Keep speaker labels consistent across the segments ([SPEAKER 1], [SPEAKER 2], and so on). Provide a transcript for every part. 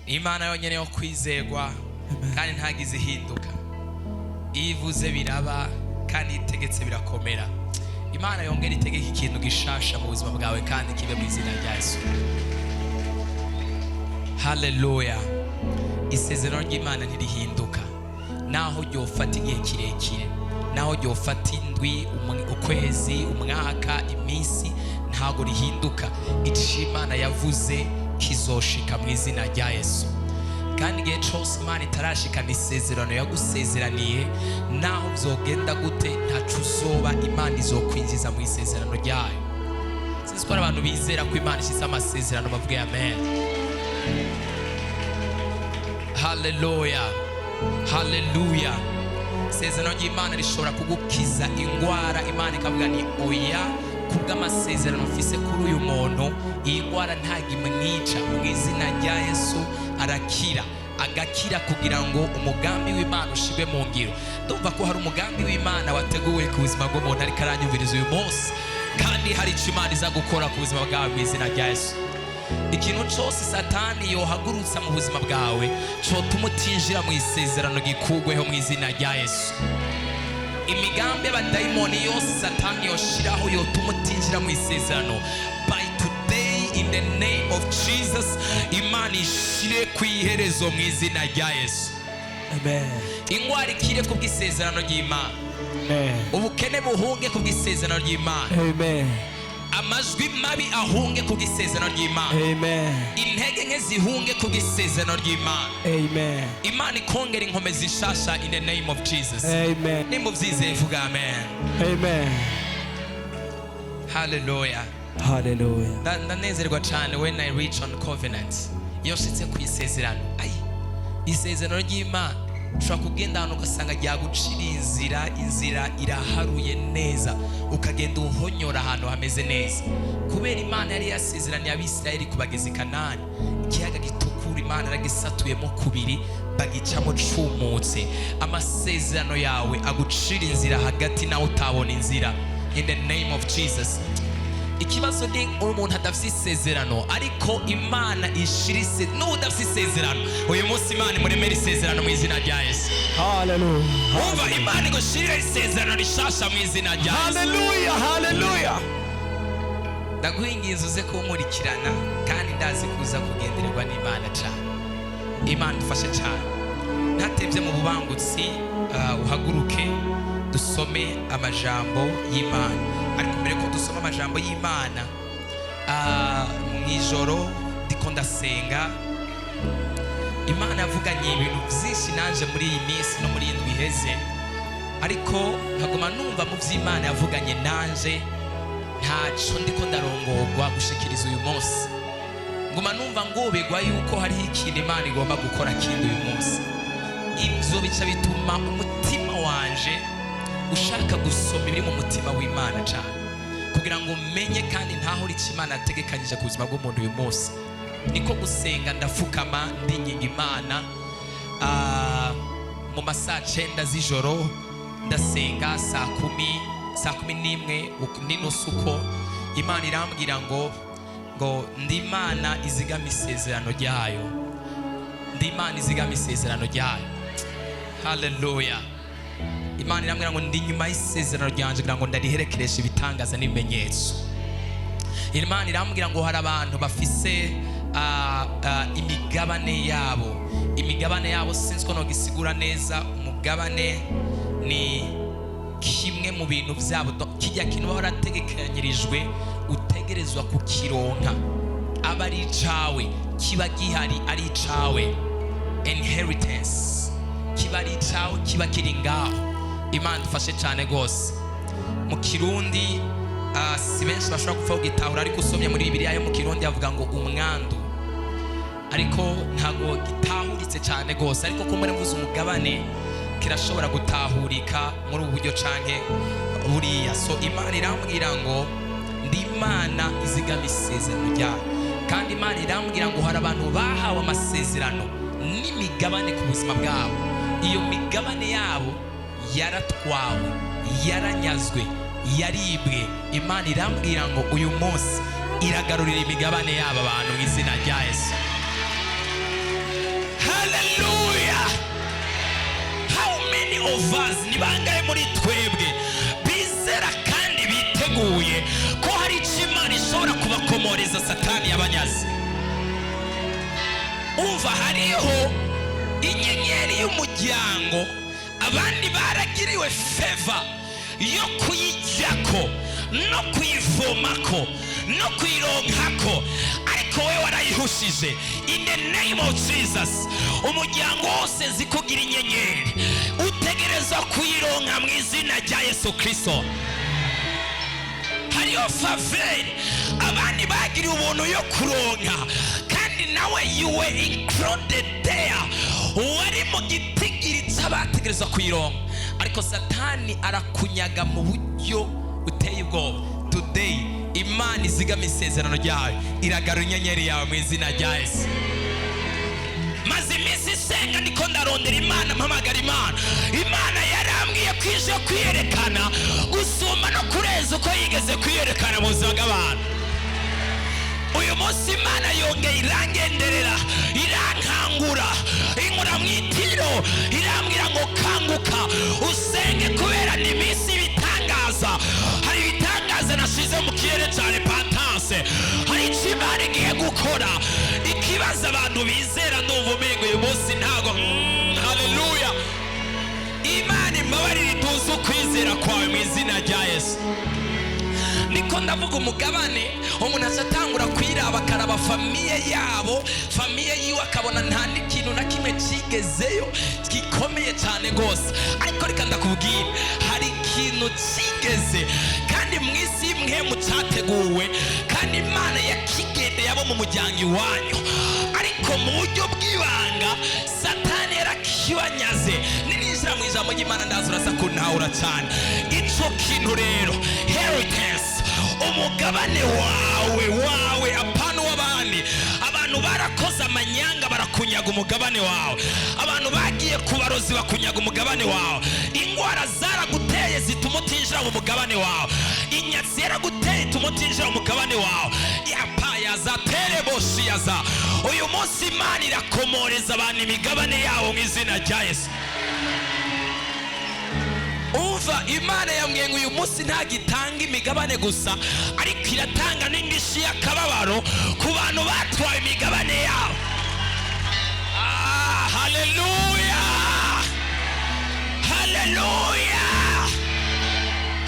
[SPEAKER 1] Ni Imana yonyine yo kwizegwa kandi ntagize ihinduka. Iyo ivuze biraba, kandi itegetse birakomera. Imana yongera itegeka ikintu gishasha mu buzima bwawe kandi kibe mu izina rya Yesu. Haleluya! Isezerano ry'Imana ntirihinduka, naho ryofata igihe kirekire, naho ryofata indwi, ukwezi, umwaka, iminsi, ntabwo rihinduka. Icyo Imana yavuze kizoshika mu izina rya Yesu. Kandi igihe cyose Imana itarashikana isezerano yagusezeraniye, naho byogenda gute, ntaco uzoba. Imana izokwinjiza mu isezerano ryayo. Sinzi ko hari abantu bizera ko Imana ishyize amasezerano, bavuge amen. Haleluya, haleluya! Isezerano ry'Imana rishobora kugukiza indwara. Imana ikavuga ni oya, kubw'amasezerano mfise kuri uyu muntu, iyi ndwara ntabwo imwica. Mu izina rya Yesu arakira, agakira, kugira ngo umugambi w'Imana ushirwe mu ngiro. Ndumva ko hari umugambi w'Imana wateguwe ku buzima bw'umuntu ariko aranyumviriza uyu munsi, kandi hari icyo Imana iza gukora ku buzima bwawe mu izina rya Yesu. Ikintu cyose Satani yohagurutsa mu buzima bwawe cyotuma utinjira mu isezerano gikugweho mu izina rya Yesu. Imigambi y'abadayimoni yose Satani yoshiraho yotuma utinjira mu isezerano, by today, in the name of Jesus, Imana ishire ku iherezo mu izina rya Yesu.
[SPEAKER 2] Amen.
[SPEAKER 1] Ingwara ikire ku bw'isezerano ry'Imana.
[SPEAKER 2] Amen.
[SPEAKER 1] Ubukene buhunge ku bw'isezerano ry'Imana.
[SPEAKER 2] Amen.
[SPEAKER 1] Amajwi mabi ahunge ku bw'isezerano ry'Imana.
[SPEAKER 2] Amen.
[SPEAKER 1] Intege nke zihunge ku bw'isezerano ry'Imana.
[SPEAKER 2] Amen.
[SPEAKER 1] Imana ikongera inkomezi nshasha in the name of Jesus.
[SPEAKER 2] Amen.
[SPEAKER 1] Nimba ubyizeye, vuga amen.
[SPEAKER 2] Amen.
[SPEAKER 1] Haleluya!
[SPEAKER 2] Hallelujah.
[SPEAKER 1] Ndanezerwa cyane when I reach on covenant. Iyo nshitse ku isezerano, ayi, isezerano ry'Imana, ushobora kugenda ahantu ugasanga ryagucira inzira, inzira iraharuye neza, ukagenda uhonyora ahantu hameze neza, kubera Imana yari yasezeraniye Abisirayeli kubageza i Kanani. Ikiyaga Gitukura Imana yaragisatuyemo kubiri, bagicamo cumutse. Amasezerano yawe agucira inzira hagati nawe utabona inzira in the name of Jesus. Ikibazo ni umuntu adafite isezerano, ariko Imana ishira n'ubu udafite isezerano, uyu munsi Imana imuremera isezerano mu izina rya Yesu.
[SPEAKER 2] Hallelujah.
[SPEAKER 1] Umva, Imana igushirira isezerano rishasha mu izina rya Yesu.
[SPEAKER 2] Hallelujah. Hallelujah.
[SPEAKER 1] Ndaguhinginze uze kunkurikirana, kandi ndazi kuza kugendererwa n'Imana cyane. Imana idufashe cyane. Ntatebye, mu bubangutsi, uhaguruke dusome amajambo y'Imana. Ariko mbere ko dusoma amajambo y'Imana, mu ijoro ndiko ndasenga, Imana yavuganye ibintu byinshi nanje muri iyi minsi no muri iyi ndwi iheze, ariko nkaguma numva mu by'Imana yavuganye nanje ntaco ndiko ndarongorwa gushikiriza uyu munsi. Nguma numva ngobegwa yuko hariho ikintu Imana igomba gukora kindi uyu munsi. Ibyo bica bituma umutima wanje ushaka gusoma ibiri mu mutima w'Imana cyane, kugira ngo menye kandi ntahure icyo Imana yategekanyije ku buzima bw'umuntu uyu munsi. Niko gusenga, ndafukama, ndinginga Imana. Mu masaa 9 z'ijoro ndasenga, saa 10, saa 11 n'inusu uko, Imana irambwira ngo ndi Imana izigama isezerano ryayo, ndi Imana izigama isezerano ryayo. Haleluya! Imana irambwira ngo ndi nyuma y'isezerano ryanjye kugira ngo ndariherekereshe ibitangaza n'ibimenyetso. Imana irambwira ngo hari abantu bafise imigabane yabo. Imigabane yabo, sinzi ko nogisigura neza. Umugabane ni kimwe mu bintu byabo, kijya kintu uba warategekanyirijwe, utegerezwa kukironka, aba ari icawe, kiba gihari ari icawe, inheritance, kiba ari icawe, kiba kiri ngaho. Imana idufashe cyane rwose. Mu Kirundi, si benshi bashobora gupfa kugitahura, ariko usomye muri Bibiliya yo mu Kirundi avuga ngo umwandu, ariko ntabwo gitahuritse cyane rwose. Ariko ko muri mvuze umugabane kirashobora gutahurika muri ubu buryo canke buriya. So Imana irambwira ngo ndi Imana izigama isezerano ryayo, kandi Imana irambwira ngo hari abantu bahawe amasezerano n'imigabane ku buzima bwabo. Iyo migabane yabo yaratwawe, yaranyazwe, yaribwe. Imana irambwira ngo uyu munsi iragarurira imigabane yabo abantu mu izina rya Yesu. us, ni bangahe muri twebwe bizera kandi biteguye ko hari icyo Imana ishobora kubakomoreza Satani yabanyaze? Umva, hariho inyenyeri y'umuryango, abandi baragiriwe faveur yo kuyijyako no kuyivomako no kuyironkako, ariko wowe warayihushije. In the name of Jesus, umuryango wose nzi kugira inyenyeri, utegereza kuyironka mu izina rya Yesu Kirisito. Hariyo faveur abandi bagiriye ubuntu yo kuronka, kandi nawe you were included there, wari mu gitigiri cy'abategereza kuyironka, ariko Satani arakunyaga mu buryo buteye ubwoba. Today Imana izigama isezerano ryayo, iragarura inyenyeri yawe mu izina rya Yesu. Maze iminsi isenga, ndiko ndarondera Imana, mpamagara Imana. Imana yarambwiye ko ije kwiyerekana gusumba no kureza uko yigeze kwiyerekana mu buzima bw'abantu. Uyu munsi Imana yongeye irangenderera, irankangura, inkura mu itiro, irambwira ngo kanguka usenge, kubera ni iminsi y'ibitangaza. Hari ibitangaza nashize mu kirere cya repentance, hari icyo Imana igiye gukora. Ikibazo, abantu bizera, ndumva umengo uyu munsi ntago haleluya. Imana imbabarire, ituze ukwizera kwawe mu izina rya Yesu. Niko ndavuga umugabane, umuntu aca atangura kwiraba, akaraba famille yabo, famille yiwe, akabona nta n'ikintu na kimwe kigezeyo gikomeye cyane rwose. Ariko reka ndakubwira, hari ikintu kigeze kandi mu isi imwe mu cyateguwe, kandi Imana yakigendeye abo mu muryango iwanyu, ariko mu buryo bw'ibanga Satani yarakibanyaze. Nininjira mu ijambo ry'Imana, ndaza urasa kuntahura cyane. Ico kintu rero, inheritance, umugabane wawe, apana uw'abandi. Abantu barakoze amanyanga, barakunyaga umugabane wawe. Abantu bagiye ku barozi, bakunyaga umugabane wawe. Indwara zaraguteye, zituma utinjira mu mugabane wawe. Inyatsi yaraguteye, ituma utinjira mu mugabane wawe. Yapayaza tereboshiyaza. Uyu munsi Imana irakomoreza abantu imigabane yabo mu izina rya Yesu. Umva, Imana yambwiye ngo uyu munsi ntabwo itanga imigabane gusa, ariko iratanga n'indishyi y'akababaro ku bantu batwaye imigabane yabo. Ah, haleluya, haleluya!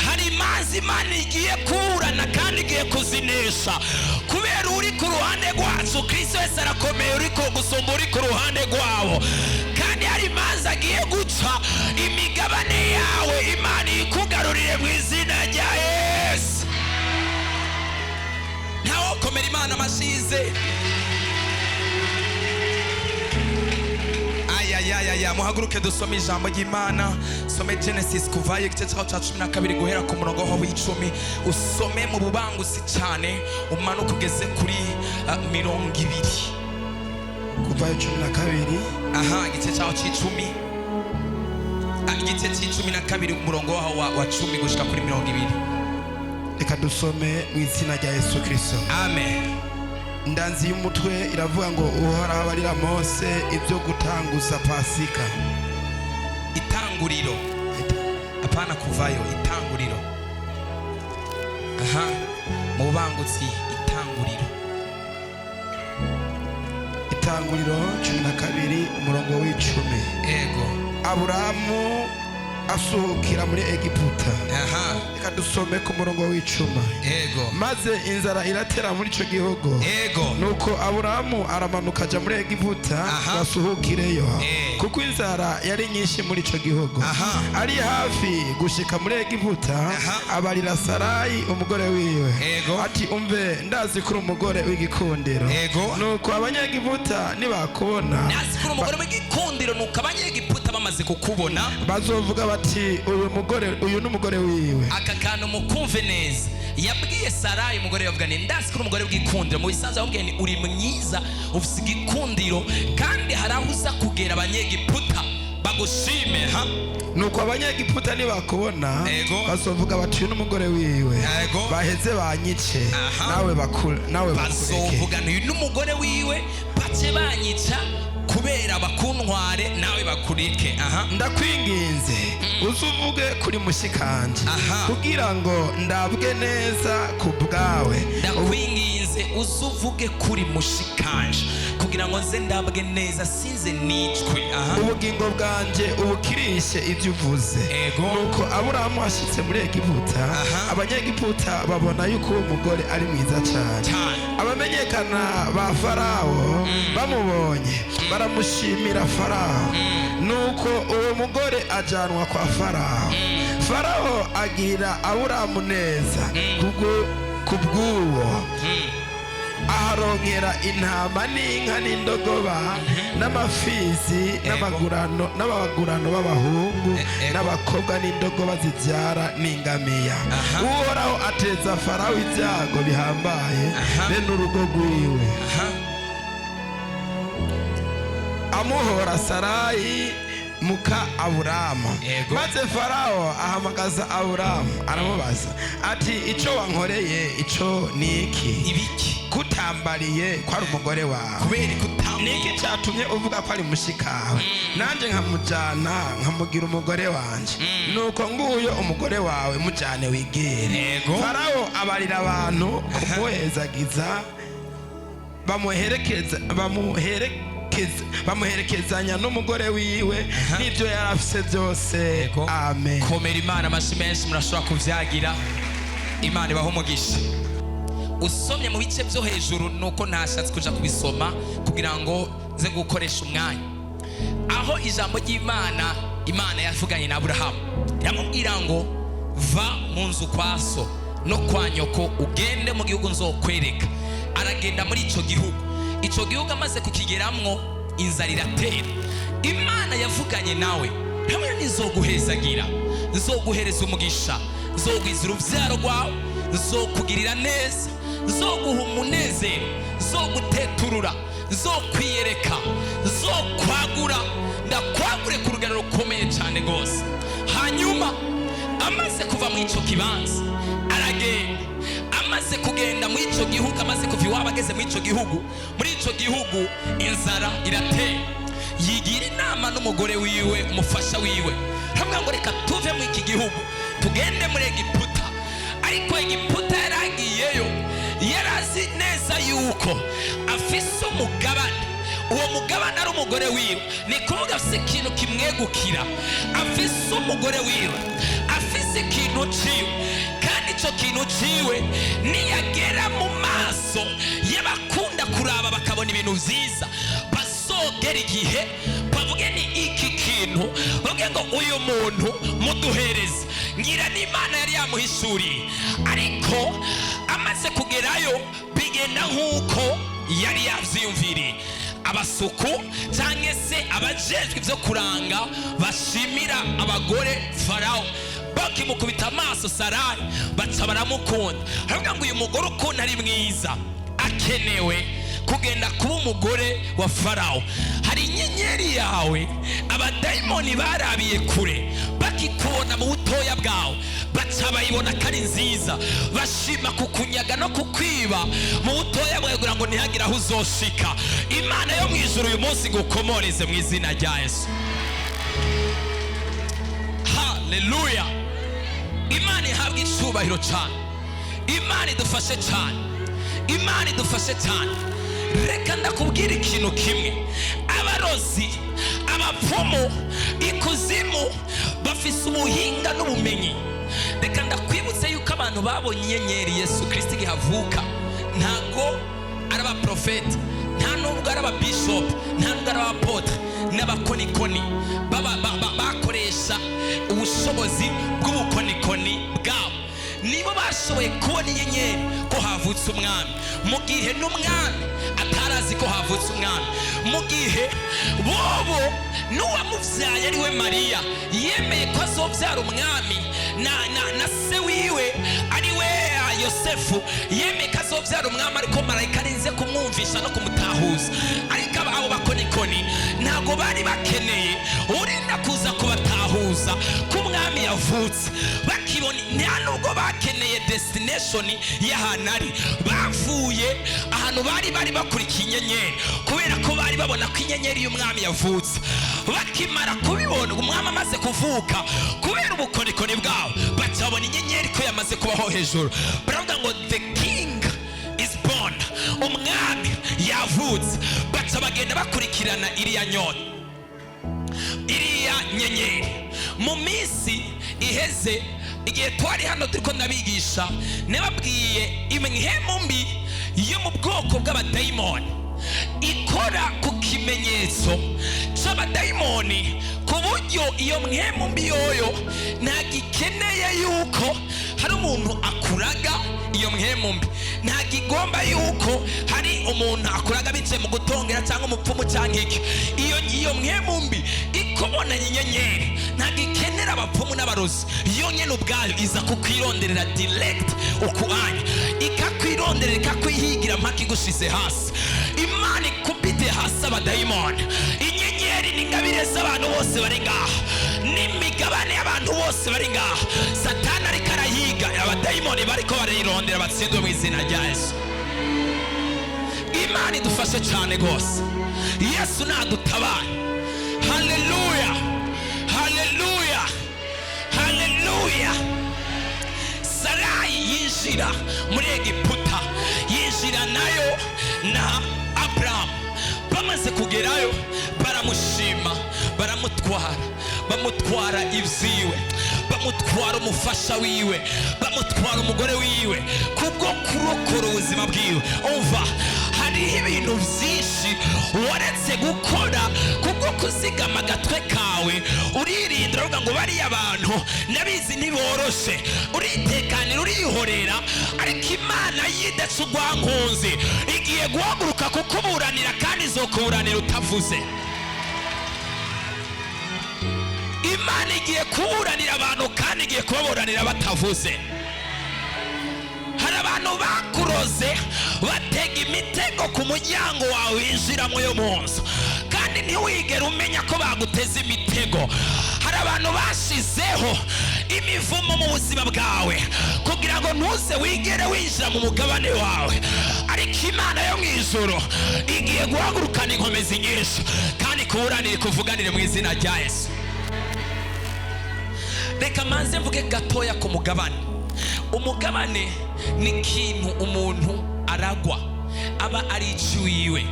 [SPEAKER 1] Hari imanza Imana igiye kuburana kandi igiye kuzinesha, kubera uri ku ruhande rwacu, Kristo wese, arakomeye uri ku gusumba uri ku ruhande rwabo. Kandi hari imanza agiye guca, imigabane yawe Imana ikugarurire mu izina rya Yesu. Ntawokomera Imana amashize. Ayayayaya, muhaguruke dusome ijambo ry'Imana. Some Genesis, kuvayo igice cyaho cya 12, guhera ku murongo waho w'icumi. Usome mu bubangusi cyane, umanuke ugeze kuri 20.
[SPEAKER 3] Kuvayo 12.
[SPEAKER 1] Aha, igice cyaho cy'icumi. Igice cy'icumi na kabiri, umurongo waho wa 10 gushika kuri 20.
[SPEAKER 3] Reka dusome mu izina rya Yesu Kirisito.
[SPEAKER 1] Amen.
[SPEAKER 3] Indanzi y'umutwe iravuga ngo Uhoraho abarira Mose ibyo gutanguza Pasika.
[SPEAKER 1] Itanguriro, apana kuvayo, itanguriro. Aha, mu bubangutsi, itanguriro.
[SPEAKER 3] Itanguriro 12, umurongo w'icumi.
[SPEAKER 1] Ego.
[SPEAKER 3] Aburahamu asuhukira muri Egiputa. Reka dusome ku murongo w'icumi.
[SPEAKER 1] Ego.
[SPEAKER 3] Maze inzara iratera muri ico gihugu. Nuko Aburahamu aramanuka aja muri Egiputa basuhukireyo, kuko inzara yari nyinshi muri ico gihugu. Ari hafi gushika muri Egiputa, abarira Sarayi umugore wiwe ati: "Umve, ndazi ko uri umugore w'igikundiro. Nuko Abanyegiputa nibakubona,
[SPEAKER 1] Nazi kuri umugore w'igikundiro, nuko Abanyegiputa bamaze kukubona,
[SPEAKER 3] bazovuga bati: 'Uyu mugore, uyu ni umugore wiwe.'"
[SPEAKER 1] Aka kantu mukumve neza. Yabwiye Sarayi umugore, yavuga ni ndazi kuri umugore w'igikundiro. Mu bisanzwe yamubwiye ni uri mwiza, ufite igikundiro, kandi hari aho uza kugera Abanyegiputa bagushime ha.
[SPEAKER 3] Nuko Abanyegiputa nibakubona, bazovuga bati: 'Uyu ni umugore wiwe.' Baheze banyice, nawe nawe bakureke.
[SPEAKER 1] Bazovuga uyu n'umugore wiwe, bace banyica. Kubera bakuntware nawe bakurike. Aha.
[SPEAKER 3] Ndakwinginze, uze uvuge kuri mushikanje, kugira ngo ndabwe neza ku bwawe.
[SPEAKER 1] Ndakwinginze, uze uvuge kuri mushikanje kugira ngo nze ndabwe neza, sinze nicwe. Aha.
[SPEAKER 3] Ubugingo bwanjye ubukirishe ibyo uvuze. Nuko Aburahamu ashyitse muri Egiputa, Abanyegiputa babona yuko uwo mugore ari mwiza cyane.
[SPEAKER 1] Cyane.
[SPEAKER 3] Abamenyekana ba Farawo bamubonye baramushimira Farawo. Nuko uwo mugore ajyanwa kwa Farawo. Farawo agirira Aburahamu neza kubw'uwo, aharonkera intama n'inka n'indogoba n'amafizi n'abagurano b'abahungu n'abakobwa n'indogoba zibyara n'ingamiya. Uhoraho ateza Farawo ibyago bihambaye be n'urugo rwiwe, amuhora Sarayi muka Aburamu. Maze Farawo ahamagaza Aburamu, aramubaza ati: "Icyo wankoreye ico ni iki?"
[SPEAKER 1] Ibiki?
[SPEAKER 3] Kutambariye ko ari umugore wawe?
[SPEAKER 1] Kubera kutambwiye?
[SPEAKER 3] Niki cyatumye uvuga ko ari mushikawe, nanjye nkamujyana nkamugira umugore wanje? Nuko nguyo umugore wawe, mujyane wigire. Farawo abarira abantu kumuhezagiza, bamuherekezanya n'umugore wiwe n'ibyo yari afise byose. Amen.
[SPEAKER 1] Komera Imana amashyi menshi. Murashobora kubyagira. Imana ibaha umugisha. Usomye mu bice byo hejuru, nuko ntashatse kuja kubisoma kugira ngo nze gukoresha umwanya, aho ijambo ry'Imana, Imana yavuganye na Aburahamu, iramubwira ngo: "Va mu nzu kwa so no kwa nyoko, ugende mu gihugu nzokwereka." Aragenda muri icyo gihugu. Icyo gihugu amaze kukigeramwo, inzara iratera. Imana yavuganye nawe hamwe: "Ntizoguhezagira, nzoguhereza umugisha, nzogwiza urubyaro rwawe, nzokugirira neza, nzoguha umunezero, nzoguteturura, nzokwiyereka, nzokwagura, ndakwagure ku rugero rukomeye cyane rwose." Hanyuma amaze kuva muri icyo kibanza aragenda. Amaze kugenda muri icyo gihugu, amaze kuva iwabo ageze muri icyo gihugu, muri icyo gihugu inzara iratera. Yigira inama n'umugore wiwe, umufasha wiwe, hamwe ngo: "Reka tuve muri iki gihugu tugende muri Egiputa." Ariko Egiputa yaragiyeyo, yarazi neza yuko afise umugabane. Uwo mugabane ari umugore wiwe, ni kuvuga afise ikintu kimwegukira, afise umugore wiwe, afise ikintu ciwe. Kandi icyo kintu ciwe niyagera mu maso y'abakunda kuraba bakabona ibintu byiza, bazogera igihe bavuge ni iki kintu, bavuge ngo: "Uyu muntu muduhereze." Ngira n'Imana yari yamuhishuriye. Ariko amaze kugerayo bigenda nk'uko yari yavyiyumviriye. Abasuku cyangwa se abajejwe ibyo kuranga bashimira abagore Farawo, bakimukubita amaso Sarayi baca baramukunda. Baravuga ngo: "Uyu mugore ukuntu ari mwiza, akenewe kugenda kuba umugore wa Farawo." Hari inyenyeri yawe abadayimoni barabiye kure, bakikubona mu butoya bwawe baca bayibona ko ari nziza, bashima kukunyaga no kukwiba mu butoya bwawe kugira ngo ntihagire aho uzoshika. Imana yo mu ijuru uyu munsi ngukomoreze mu izina rya Yesu. Haleluya! Imana ihabwa icyubahiro cyane. Imana idufashe cyane, Imana idufashe cyane. Reka ndakubwira ikintu kimwe: abarozi, abapfumu, ikuzimu bafise ubuhinga n'ubumenyi. Reka ndakwibutse yuko abantu babonye inyenyeri Yesu Kirisiti igihe avuka ntago ari abaprofeti, nta nubwo ari ababishopu, nta nubwo ari abapotre, n'abakonikoni bakoresha ubushobozi bw'ubukonikoni bwabo. Nibo bashoboye kubona inyenyeri ko havutse umwami, mu gihe n'umwami atarazi ko havutse umwami, mu gihe bobo n'uwamubyaye ari we Mariya yemeye ko azobyara umwami, na se wiwe ari we Yosefu yemeye ko azobyara umwami, ariko marayika arinze kumwumvisha no kumutahuza. Ariko abo bakonikoni ntabwo bari bakeneye urinda kuza kubatahuza ko umwami yavutse. Bakibona, nta nubwo bakeneye destination y'ahantu ari. Bavuye ahantu bari bakurikiye inyenyeri kubera ko bari babonye. Babona ko inyenyeri y'umwami yavutse. Bakimara kubibona, umwami amaze kuvuka, kubera ubukorikori bwabo baca babona inyenyeri ko yamaze kubaho hejuru, baravuga ngo "The king is born", umwami yavutse. Baca bagenda bakurikirana iriya nyota, iriya nyenyeri. Mu minsi iheze, igihe twari hano turiko ndabigisha, nababwiye imihemu mbi yo mu bwoko bw'abadayimoni ikora ku kimenyetso c'abadayimoni, ku buryo iyo mpemu mbi yoyo ntabwo ikeneye yuko hari umuntu akuraga. Iyo mpemu mbi ntabwo igomba yuko hari umuntu akuraga bicaye mu gutongera cyangwa umupfumu cyangwa iki. Iyo mpemu mbi ikubonanye inyenyeri ntabwo ikenera abapfumu n'abarozi. Yo nyene ubwayo iza kukwironderera direct ukuanya, ikakwironderera, ikakwihigira mpaka igushize hasi. Imana ikubite hasi abadayimoni. Inyenyeri ni ingabire z'abantu bose bari ngaha, n'imigabane y'abantu bose bari ngaha. Satani ariko arahiga, abadayimoni bariko barayirondera, batsindwe mu izina rya Yesu. Imana idufashe cyane rwose. Yesu nadutabare. Haleluya, haleluya, haleluya. Sarayi yinjira muri Egiputa, yinjira nayo na Aburamu. Bamaze kugerayo baramushima, baramutwara, bamutwara ibyiwe, bamutwara umufasha wiwe, bamutwara umugore wiwe kubwo kurokora ubuzima bwiwe. Umva, hariho ibintu byinshi waretse gukora kubwo kuzigama agatwe kawe. Uririnda, uravuga ngo bariya bantu nabizi ntiboroshe, uritekanira, urihorera. Ariko Imana yidetse urwankunzi igiye guhaguruka kukuburanira, kandi izokuburanira utavuze. Imana igiye kuburanira abantu, kandi igiye kubaburanira batavuze. Hari abantu bakuroze, batega imitego ku muryango wawe winjiramo yo mu nzu, kandi ntiwigere umenya ko baguteze imitego. Hari abantu bashizeho imivumo mu buzima bwawe kugira ngo ntuze wigere winjira mu mugabane wawe. Ariko Imana yo mu ijuru igiye guhagurukana inkomezi nyinshi, kandi kuburanire, kuvuganire mu izina rya Yesu. Reka manze mvuge gatoya ku mugabane. Umugabane ni ikintu umuntu aragwa, aba ari iciwiwe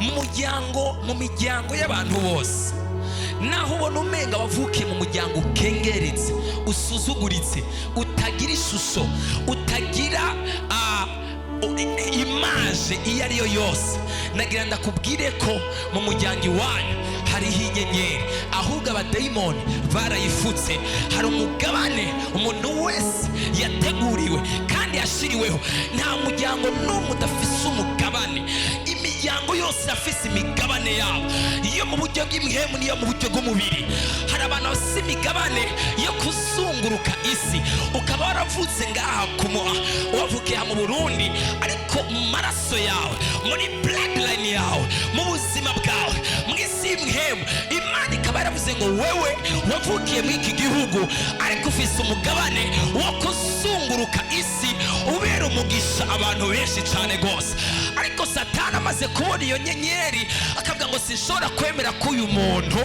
[SPEAKER 1] mu muryango, mu miryango y'abantu bose. Naho ubona umenga wavukiye mu muryango ukengeretse, usuzuguritse, utagira ishusho, utagira image iyo ari yo yose, nagira ndakubwire ko mu muryango iwanyu hariho inyenyeri, ahubwo abadayimoni barayifutse. Hari umugabane umuntu wese yateguriwe kandi yashiriweho. Nta muryango n'umwe udafise umugabane. Imiryango yose irafise imigabane yabo, iyo mu buryo bw'imihemu n'iyo mu buryo bw'umubiri. Hari abantu bafise imigabane yo kuzunguruka isi. Ukaba waravutse ngaha wavukiye aha mu Burundi, ariko mu maraso yawe, muri bloodline yawe, mu buzima bwawe, mu isi y'imihemu, Imana ikaba yaravuze ngo wewe wavukiye muri iki gihugu, ariko ufise umugabane wo kuzunguruka isi, ubera umugisha abantu benshi cyane rwose. Ariko Satani amaze kubona iyo nyenyeri akavuga ngo sinshobora kwemera ko uyu muntu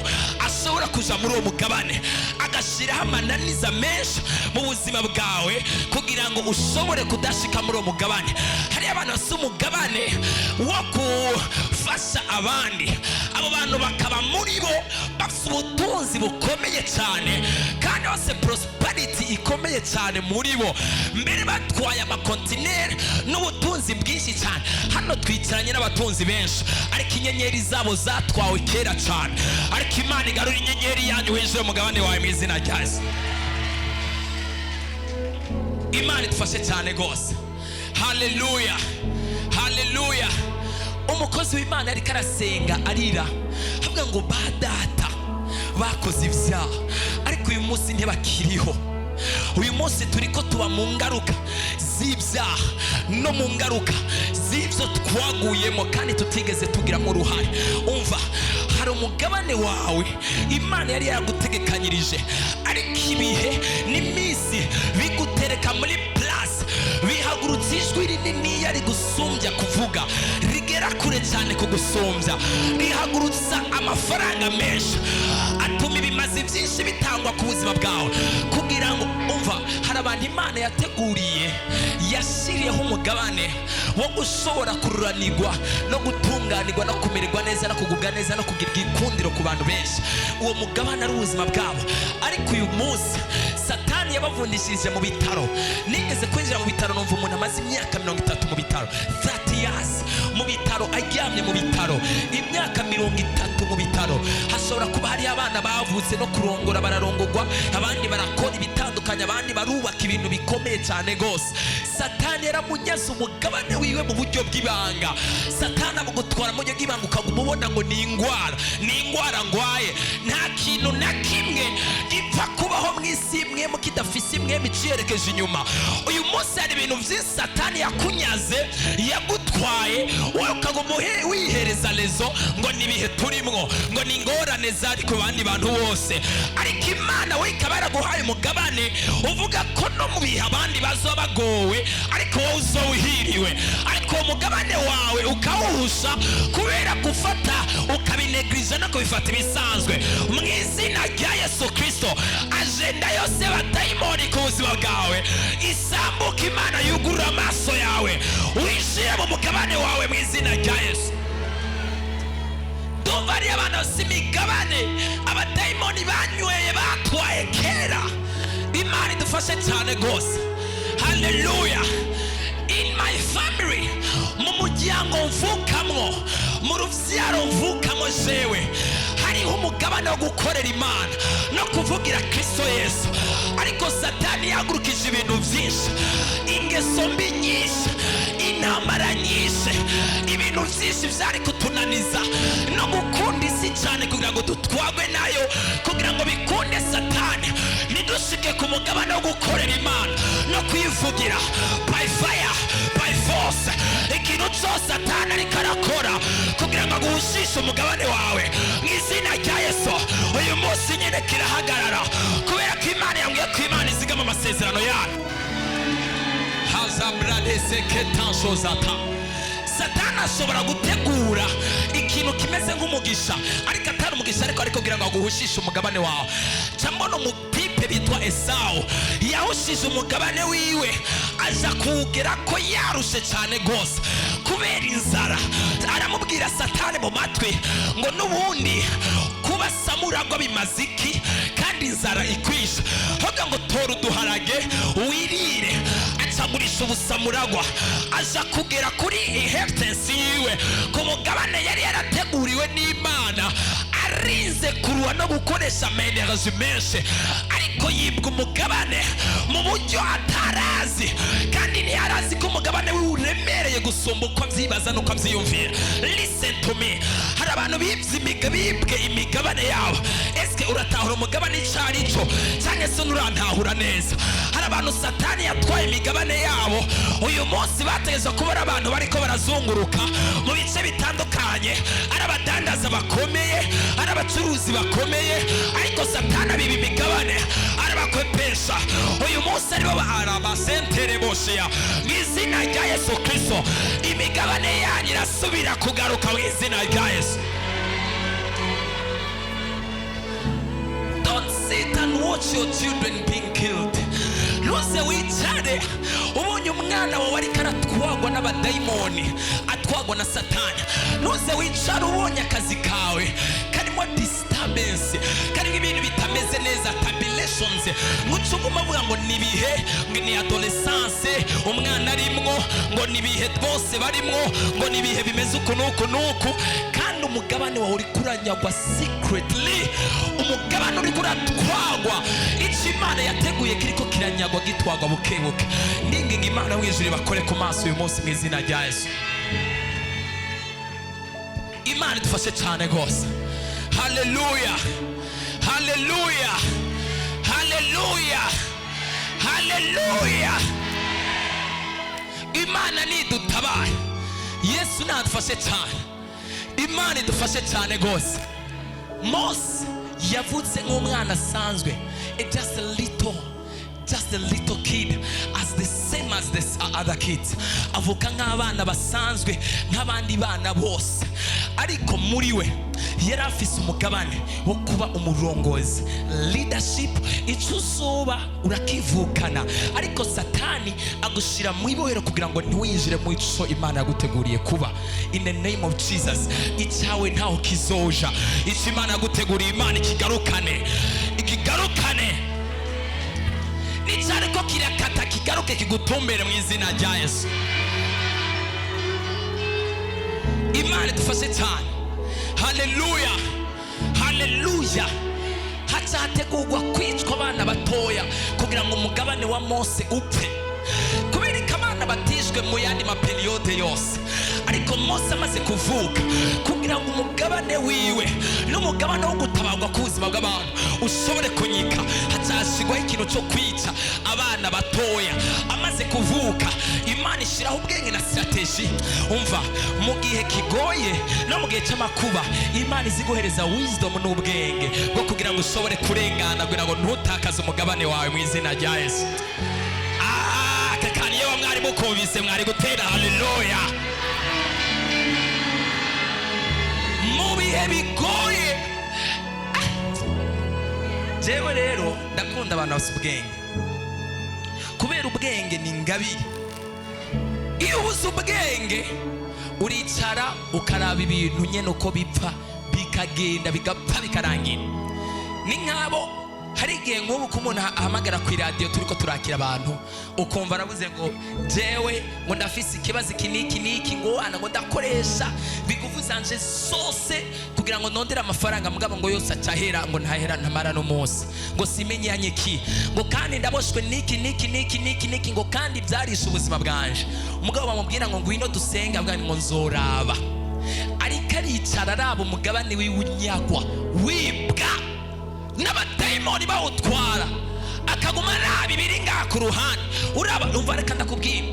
[SPEAKER 1] ashobora kuja muri uwo mugabane, agashyiraho amananiza menshi mu buzima bwawe kugira ngo ushobore kudashika muri uwo mugabane. Hariyo abantu bafise umugabane wo gufasha abandi, abo bantu bakaba muri bo bafite ubutunzi bukomeye cyane, kandi bafite prosperity ikomeye cyane muri bo. Mbere batwaye amakontineri n'ubutunzi bwinshi cyane. Hano twicaranye n'abatunzi benshi, ariko inyenyeri zabo zatwawe kera cyane. Ariko Imana igarura inyenyeri yanyu, winjire mu mugabane wawe mu izina rya Yesu. Imana idufashe cyane rwose. Haleluya, haleluya. Umukozi w'Imana ariko arasenga arira, avuga ngo ba data bakoze ibyaha, ariko uyu munsi ntibakiriho. Uyu munsi turi ko tuba mu ngaruka z'ibyaha no mu ngaruka z'ibyo twaguyemo kandi tutigeze tugiramo uruhare. Umva, hari umugabane wawe Imana yari yaragutegekanyirije, ariko ibihe n'iminsi bigutereka muri place, bihaguruka. Ihagurutsa ijwi rininiya rigusumbya kuvuga, rigera kure cyane kugusumbya. Rihagurutsa amafaranga menshi, atuma ibimazi byinshi bitangwa ku buzima bwawe kugira ngo umva. Hari abantu Imana yateguriye, yashyiriyeho umugabane wo gushobora kururanirwa no gutunganirwa no kumererwa neza no kugubwa neza no kugira igikundiro ku bantu benshi. Uwo mugabane ari ubuzima bwabo, ariko uyu munsi Satani yabavundishirije mu bitaro. Nigeze kwinjira mu bitaro, numva umuntu amaze imyaka 30 mu bitaro, 30 years mu bitaro, aryamye mu bitaro, imyaka 30 mu bitaro. Hashobora kuba hariyo abana bavutse no kurongora bararongorwa, abandi barakora ibitandukanye, abandi barubaka ibintu bikomeye cyane rwose. Satani yaramunyaze umugabane wiwe mu buryo bw'ibanga. Satani amugutwara mu buryo bw'ibanga, ukaguma ubona ngo ni indwara, ni indwara ngwaye. Nta kintu na kimwe gipfa kubaho mu isi imwe mu kidafise imwe iciyerekeje inyuma. Uyu munsi hari ibintu byinshi Satani yakunyaze, yagutwaye, wowe ukaguma wihereza raison ngo ni ibihe turimwo, ngo ni ingorane zari ku bandi bantu bose. Ariko Imana we ikaba yaraguhaye umugabane uvuga ko no mu bihe abandi bazoba bagowe, ariko wowe uzoba uhiriwe. Ariko uwo mugabane wawe ukawuhusha kubera gufata ukabinegiriza no kubifata ibisanzwe. Mu izina rya Yesu Kirisito, agenda yose y'abadayimoni ku buzima bwawe isambuka. Imana yugurura amaso yawe, wishyire mu mugabane wawe mu izina rya Yesu. Ndumva ari abantu bafite imigabane abadayimoni banyweye, batwaye kera. Imana idufashe cyane rwose. Haleluya. In my family, mu muryango mvukamwo, mu rubyaro mvukamo jewe, hariho umugabane wo gukorera Imana no kuvugira Kristo Yesu. Ariko Satani yahagurukije ibintu byinshi, ingeso mbi nyinshi, intambara nyinshi, ibintu byinshi byari kutunaniza no gukunda isi cyane kugira ngo dutwagwe nayo, kugira ngo bikunde Satani ntidushike ku mugabane wo gukorera Imana no kuyivugira. By fire, by force, ikintu cyose Satani ariko arakora kugira ngo aguhushishe umugabane wawe, mu izina rya Yesu, uyu munsi nyine kirahagarara, kubera ko Imana yambwiye ko Imana izigama amasezerano yayo. Hazabradeseketanshozata. Satani ashobora gutegura ikintu kimeze nk'umugisha ariko atari umugisha, ariko kugira ngo aguhushishe umugabane wawe. Cyangwa umutipe bitwa Esawu yahushije umugabane wiwe, aza kuwugera ko yarushe cyane rwose kubera inzara. Aramubwira Satani mu matwi ngo n'ubundi kuba samuragwa bimaze iki kandi inzara ikwisha? Ahubwo ngo tora uduharage wirire. Acagurisha ubusamuragwa, aza kugera kuri inheritance yiwe, ku mugabane yari yarateguriwe n'Imana, arinze kuruwa no gukoresha ama énergie menshi, ariko yibwa umugabane mu buryo atarazi, kandi ntiyarazi ko umugabane we uremereye gusumba uko abyibaza n'uko abyiyumvira. Listen to me, hari abantu bibwe imigabane yabo. Eske uratahura umugabane icyo ari cyo, cyangwa se nturantahura neza? Hari abantu Satani yatwaye imigabane yabo. Uyu munsi bategerezwa kuba ari abantu bariko barazunguruka mu bice bitandukanye, ari abadandaza bakomeye, ari abacuruzi bakomeye, ariko Satani abiba imigabane, arabakwepesha. Uyu munsi aribo arabasentere bosheya. Mu izina rya Yesu Kristo, imigabane yanyu irasubira kugaruka mu izina rya Yesu. Don't sit and watch your children being killed. Ntuze wicare ubonye umwana wawe ariko aratwagwa n'abadayimoni, atwagwa na Satani. Ntuze wicare ubonye akazi kawe karimo disturbance, karimo ibintu bitameze neza, tabulations, ngo uce uguma avuga ngo ni ibihe, ngo ni adolescence umwana arimwo, ngo ni ibihe bose barimwo, ngo ni ibihe bimeze uku n'uku n'uku, kandi umugabane wawe uri kuranyagwa secretly, umugabane uri kuratwagwa. Icyo Imana yateguye kiriko kiranyagwa, gitwagwa buke buke. Ninginga Imana w'ijuru bakore ku maso uyu munsi mu izina rya Yesu. Imana idufashe cyane rwose. Haleluya, haleluya, haleluya, haleluya. Imana nidutabare. Yesu nadufashe cyane. Imana idufashe cyane rwose. Mose yavutse nk'umwana asanzwe, just a little kid, as the same as as the other kids, avuka nk'abana basanzwe, nk'abandi bana bose, ariko muri we yari afise umugabane wo kuba umurongozi, leadership. Icyo uzoba urakivukana, ariko Satani agushyira mu ibohero kugira ngo ntiwinjire mu ico Imana yaguteguriye kuba. In the name of Jesus, icyawe ntaho kizoja. Icyo Imana yaguteguriye, Imana ikigarukane, ikigarukane. Nicyariko kirakata, kigaruke kigutumbere mu izina rya Yesu. Imana idufashe cyane. Haleluya, haleluya. Haca hategurwa kwicwa abana batoya kugira ngo umugabane wa Mose upfe. Kubera ko abana batishwe mu yandi ma période yose, ariko Mose amaze kuvuka, kugira ngo umugabane wiwe n'umugabane wo gutabarwa k'ubuzima bw'abantu ushobore kunyika, hacashigwaho ikintu cyo kwica abana batoya amaze kuvuka. Imana ishyiraho ubwenge na stratégie. Umva, mu gihe kigoye no mu gihe cy'amakuba, Imana iziguhereza wisdom n'ubwenge bwo kugira ngo ushobore kurengana, kugira ngo ntutakaze umugabane wawe mu izina rya Yesu. Ah, aka kantu iyo mwari mukumvise mwari gutera haleluya. Mu bihe bigoye. Ah, jewe rero ndakunda abantu bafite ubwenge, kubera ubwenge ni ingabire. Iyo ubuze ubwenge, uricara ukaraba ibintu nyine uko bipfa, bikagenda, bigapfa, bikarangira. Ni nk'abo hari igihe nk'ubu ko umuntu ahamagara ku iradiyo, turi ko turakira abantu, ukumva aravuze ngo: "Jewe ngo ndafise ikibazo iki n'iki n'iki," ngo wana ngo "ndakoresha bigufu zanje zose kugira ngo nondere amafaranga, mugabo ngo yose acahera, ngo ntahera, ntamara n'umunsi, ngo simenye yanye iki, ngo kandi ndaboshwe n'iki n'iki n'iki n'iki n'iki, ngo kandi byarishe ubuzima bwanje." Umugabo bamubwira ngo: "Ngwino dusenga," avuga ngo: "Nzoraba." Ariko aricara araba umugabane wiwe unyagwa, wibwa n'abadayimoni bawutwara, akaguma araba ibiri ngaha ku ruhande. Uraba, umva, reka ndakubwira,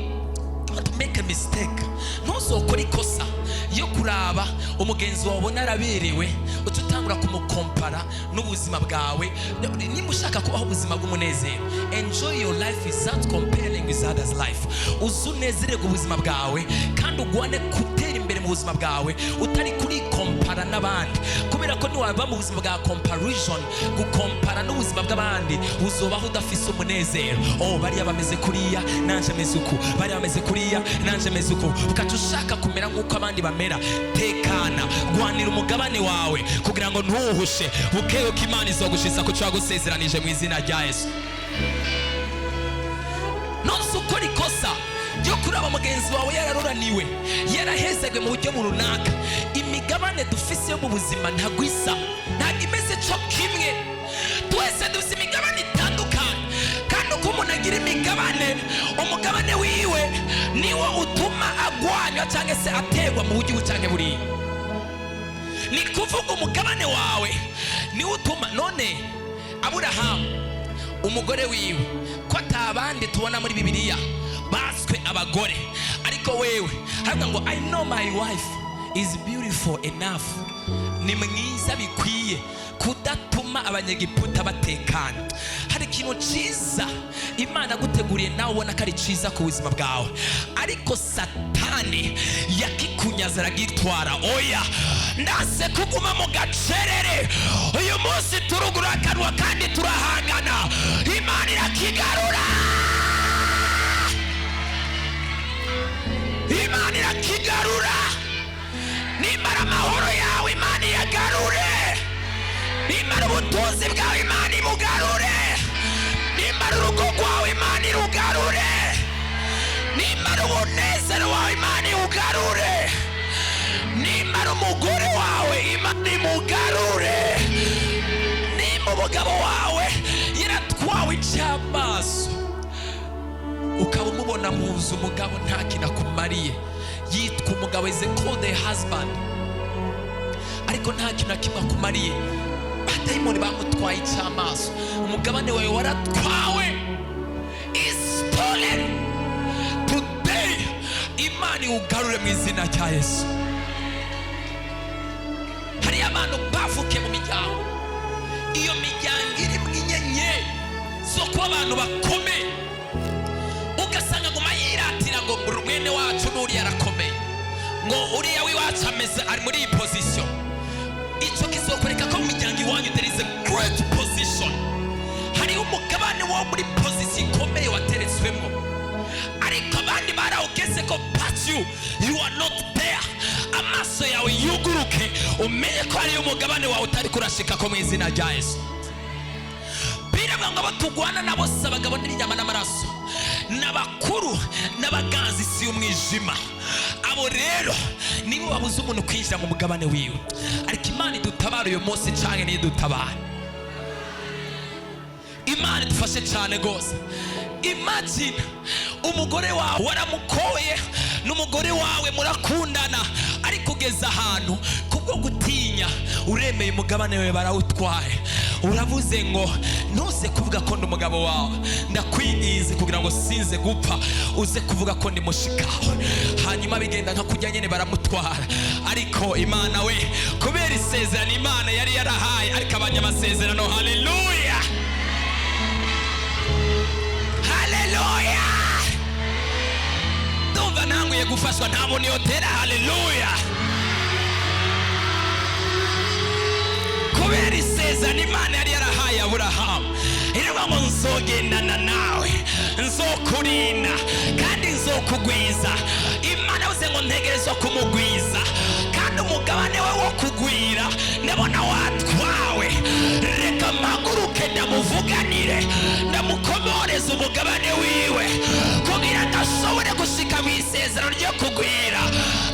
[SPEAKER 1] don't make a mistake. Ntuzokore ikosa yo kuraba umugenzi wawe ubona araberewe, uca utangura kumukompara n'ubuzima bwawe. Niba ushaka kubaho ubuzima bw'umunezero, enjoy your life without comparing with others' life. Uze unezererwe ubuzima bwawe kandi ugwane gutera imbere mu buzima bwawe utari kurikompara n'abandi, kubera ko niwava mu buzima bwa comparison, gukompara n'ubuzima bw'abandi, uzobaho udafise umunezero. "Oh, bariya bameze kuriya, nanje meze uku. Bariya bameze kuriya, nanje meze uku." Ukaca ushaka kumera nk'uko abandi bamera. Tekana, gwanira umugabane wawe kugira ngo ntuhushe. Bukeyo ko Imana izogushitsa ku cyo yagusezeranije mu izina rya Yesu. Nonse ukora ikosa ryo kuraba mugenzi wawe yararuraniwe, yarahezegwe mu buryo runaka. Imigabane dufise yo mu buzima ntabwo isa, ntabwo imeze co kimwe. Twese dufise imigabane itandukanye, kandi uko umuntu agira imigabane, umugabane wiwe niwo utuma agwanywa cyangwa se ategwa mu buryo ubu cyangwa buriya. Ni kuvuga umugabane wawe niwo utuma. None Aburahamu, umugore wiwe, ko atabandi tubona muri Bibiliya baswe abagore, ariko wewe haravuga ngo: "I know my wife is beautiful enough," ni mwiza bikwiye kudatuma Abanyegiputa batekana. Hari ikintu cyiza Imana aguteguriye, nawe ubona ko ari cyiza ku buzima bwawe, ariko Satani yakikunyaza, aragitwara. Oya, ndase kuguma mu gacerere. Uyu munsi turugura akanwa kandi turahangana, Imana irakigarura, Imana irakigarura. Nimara amahoro yawe, Imana iyagarure. Nimara ubutunzi bwawe, Imana ibugarure. Nimara urugo rwawe, Imana irugarure. Nimara umunezero wawe, Imana iwugarure. Nimara umugore wawe, Imana imugarure. Nimba umugabo wawe yaratwawe icy'amaso, ukaba umubona mu nzu, umugabo nta kintu akumariye, yitwa umugabo, is a called a husband, ariko nta kintu na kimwe akumariye, badayimoni bamutwaye icy'amaso, umugabane wawe waratwawe, is stolen. Today Imana iwugarure mu izina rya Yesu. Hariyo abantu bavukiye mu miryango, iyo miryango irimo inyenyeri zo kuba abantu bakomeye, ugasanga aguma yiruka. Nguriya arakomeye, ngo uriya w'iwacu ameze, ari muri iyi position. Icyo kizokwereka ko mu miryango iwanyu there is a great position, hariho umugabane wo muri position ikomeye wateretswemo, ariko abandi barawugeze ko, but you are not there. Amaso yawe yuguruke, umenye ko hariyo umugabane wawe utari kurashika ko mu izina rya Yesu. Biravuga ngo abo tugwana nabo si abagabo n'inyama n'amaraso, n'abakuru n'abaganza isi y'umwijima. Abo rero nibo babuze umuntu kwinjira mu mugabane wiwe. Ariko Imana idutabara uyu munsi canke ntidutabara? Imana idufashe cyane rwose. Imagine umugore wawe waramukoye, n'umugore wawe murakundana, ariko ugeze ahantu kubwo gutinya uremeye, umugabane wawe barawutwaye. Uravuze ngo: "Ntuze kuvuga ko ndi umugabo wawe, ndakwinginze, kugira ngo sinze gupfa, uze kuvuga ko ndi mushikawe." Hanyuma bigenda nka kujya nyine, baramutwara. Ariko Imana we, kubera isezerano Imana yari yarahaye, ariko abanyamasezerano, haleluya, haleluya! Ndumva ntanguye gufashwa. Nta muntu yotera haleluya? Kubera isezerano Imana yari yarahaye Aburahamu, iravuga ngo: "Nzogendana nawe, nzokurinda kandi nzokugwiza." Imana yavuze ngo ntegerezwa kumugwiza, kandi umugabane we wo kugwira ndabona watwawe. Reka mpaguruke ndamuvuganire, ndamukomoreza umugabane wiwe kugira ngo ashobore gushika mu isezerano ryo kugwira.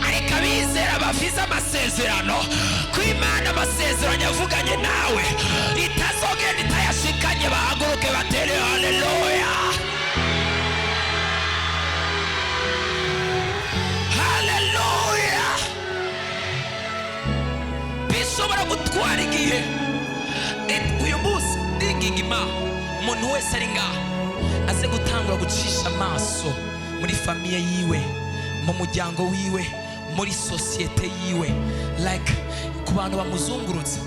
[SPEAKER 1] Ariko abizera bafise amasezerano ko Imana amasezerano yavuganye nawe itazogenda itayashikanye, bahaguruke batere haleluya, haleluya! Bishobora gutwara igihe. Uyu munsi ndinginga Imana, umuntu wese ari ngaha aze gutangura gucisha amaso muri famille yiwe, mu muryango wiwe, muri sosiyete yiwe, like ku bantu bamuzungurutse.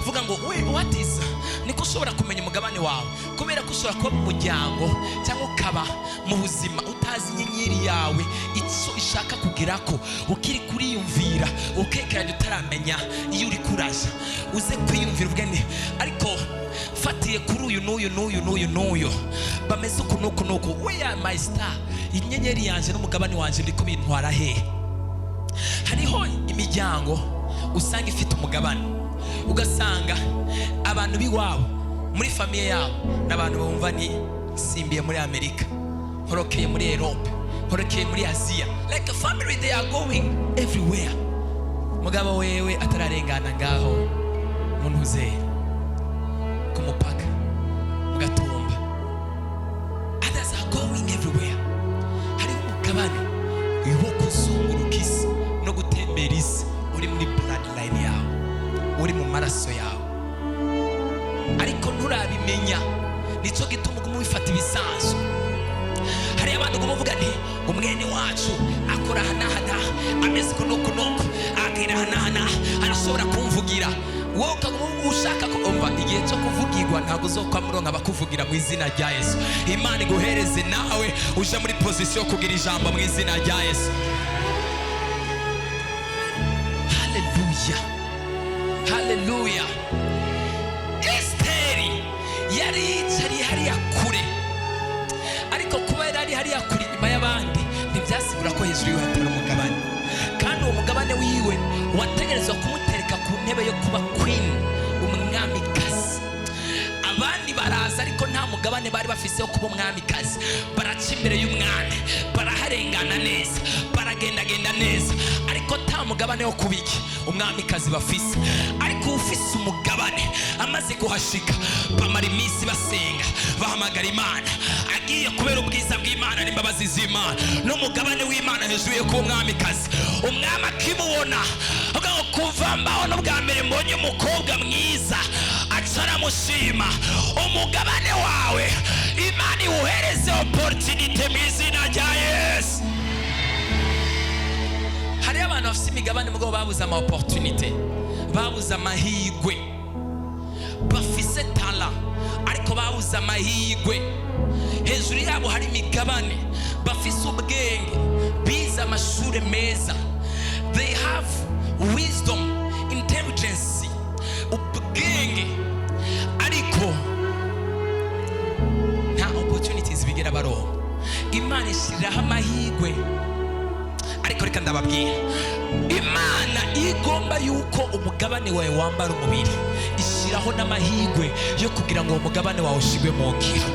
[SPEAKER 1] Vuga ngo we, what is, niko ushobora kumenya umugabane wawe, kubera ko ushobora kuba mu muryango cyangwa ukaba mu buzima utazi inyenyeri yawe icyo ishaka kugira, ko ukiri kuriyumvira, ukekeranya, utaramenya iyo uri kuraja. Uze kwiyumvira uvuge ni ariko fatiye kuri uyu n'uyu n'uyu n'uyu n'uyu, bameze uku n'uku n'uku, where my star, inyenyeri yanjye n'umugabane wanjye ndiko bintwara hehe? Hariho imiryango usanga ifite umugabane, ugasanga abantu b'iwabo muri famille yabo n'abantu bumva ni simbiye muri Amerika, nkorokeye muri Europe, nkorokeye muri Aziya, like a family, they are going everywhere. Mugabo wewe atararengana ngaho mu ntuzeri ku mupaka mu Gatumba. Others are going everywhere. Hariho umugabane wo kuzunguruka isi no gutembera isi uri muri bloodline yawe, uri mu maraso yawe, ariko nturabimenya. Nicyo gituma uguma ubifata ibisanzwe. Hari abantu uguma uvuga nti umwene wacu akora aha n'aha n'aha, ameze uku n'uku n'uku, agira aha n'aha n'aha, arashobora kumvugira. Wowe ukaguma ushaka ko umva igihe cyo kuvugirwa, ntabwo uzokwa muronka abakuvugira mu izina rya Yesu. Imana iguhereze nawe uje muri position yo kugira ijambo mu izina rya Yesu. Haleluya, haleluya! Esiteri yari yicariye hariya kure, ariko kuba yari ari hariya kure inyuma y'abandi ntibyasigura ko hejuru yiwe hatari umugabane. Kandi uwo mugabane wiwe wategerezwa kumutereka ku ntebe yo kuba queen, umwamikazi. Abandi baraza, ariko nta mugabane bari bafise wo kuba umwamikazi. Baraca imbere y'umwami, baraharengana neza, baragendagenda neza, ariko nta mugabane wo kuba iki, umwamikazi bafise. Ariko ufise umugabane amaze kuhashika, bamara iminsi basenga, bahamagara Imana, agiye kubera ubwiza bw'Imana n'imbabazi z'Imana n'umugabane w'Imana hejuru yo kuba umwamikazi. Umwami akimubona avuga ngo: "Kuva mbaho n'ubwa mbere mbonye umukobwa mwiza." Aca aramushima. Umugabane wawe Imana iwuhereze opportunité mu izina rya Yesu. Hariho abantu bafite imigabane mugabo babuze ama opportunité, babuze amahirwe. Bafise talent ariko babuze amahirwe. Hejuru yabo hari imigabane, bafise ubwenge, bize. Bize amashuri meza, they have wisdom, intelligence, ubwenge, ariko nta opportunities bigera baronka. Imana ishyiriraho amahirwe, ariko reka ndababwira, Imana igomba yuko umugabane wawe wambara umubiri, ishyiraho n'amahirwe yo kugira ngo uwo mugabane wawe ushyirwe mu ngiro.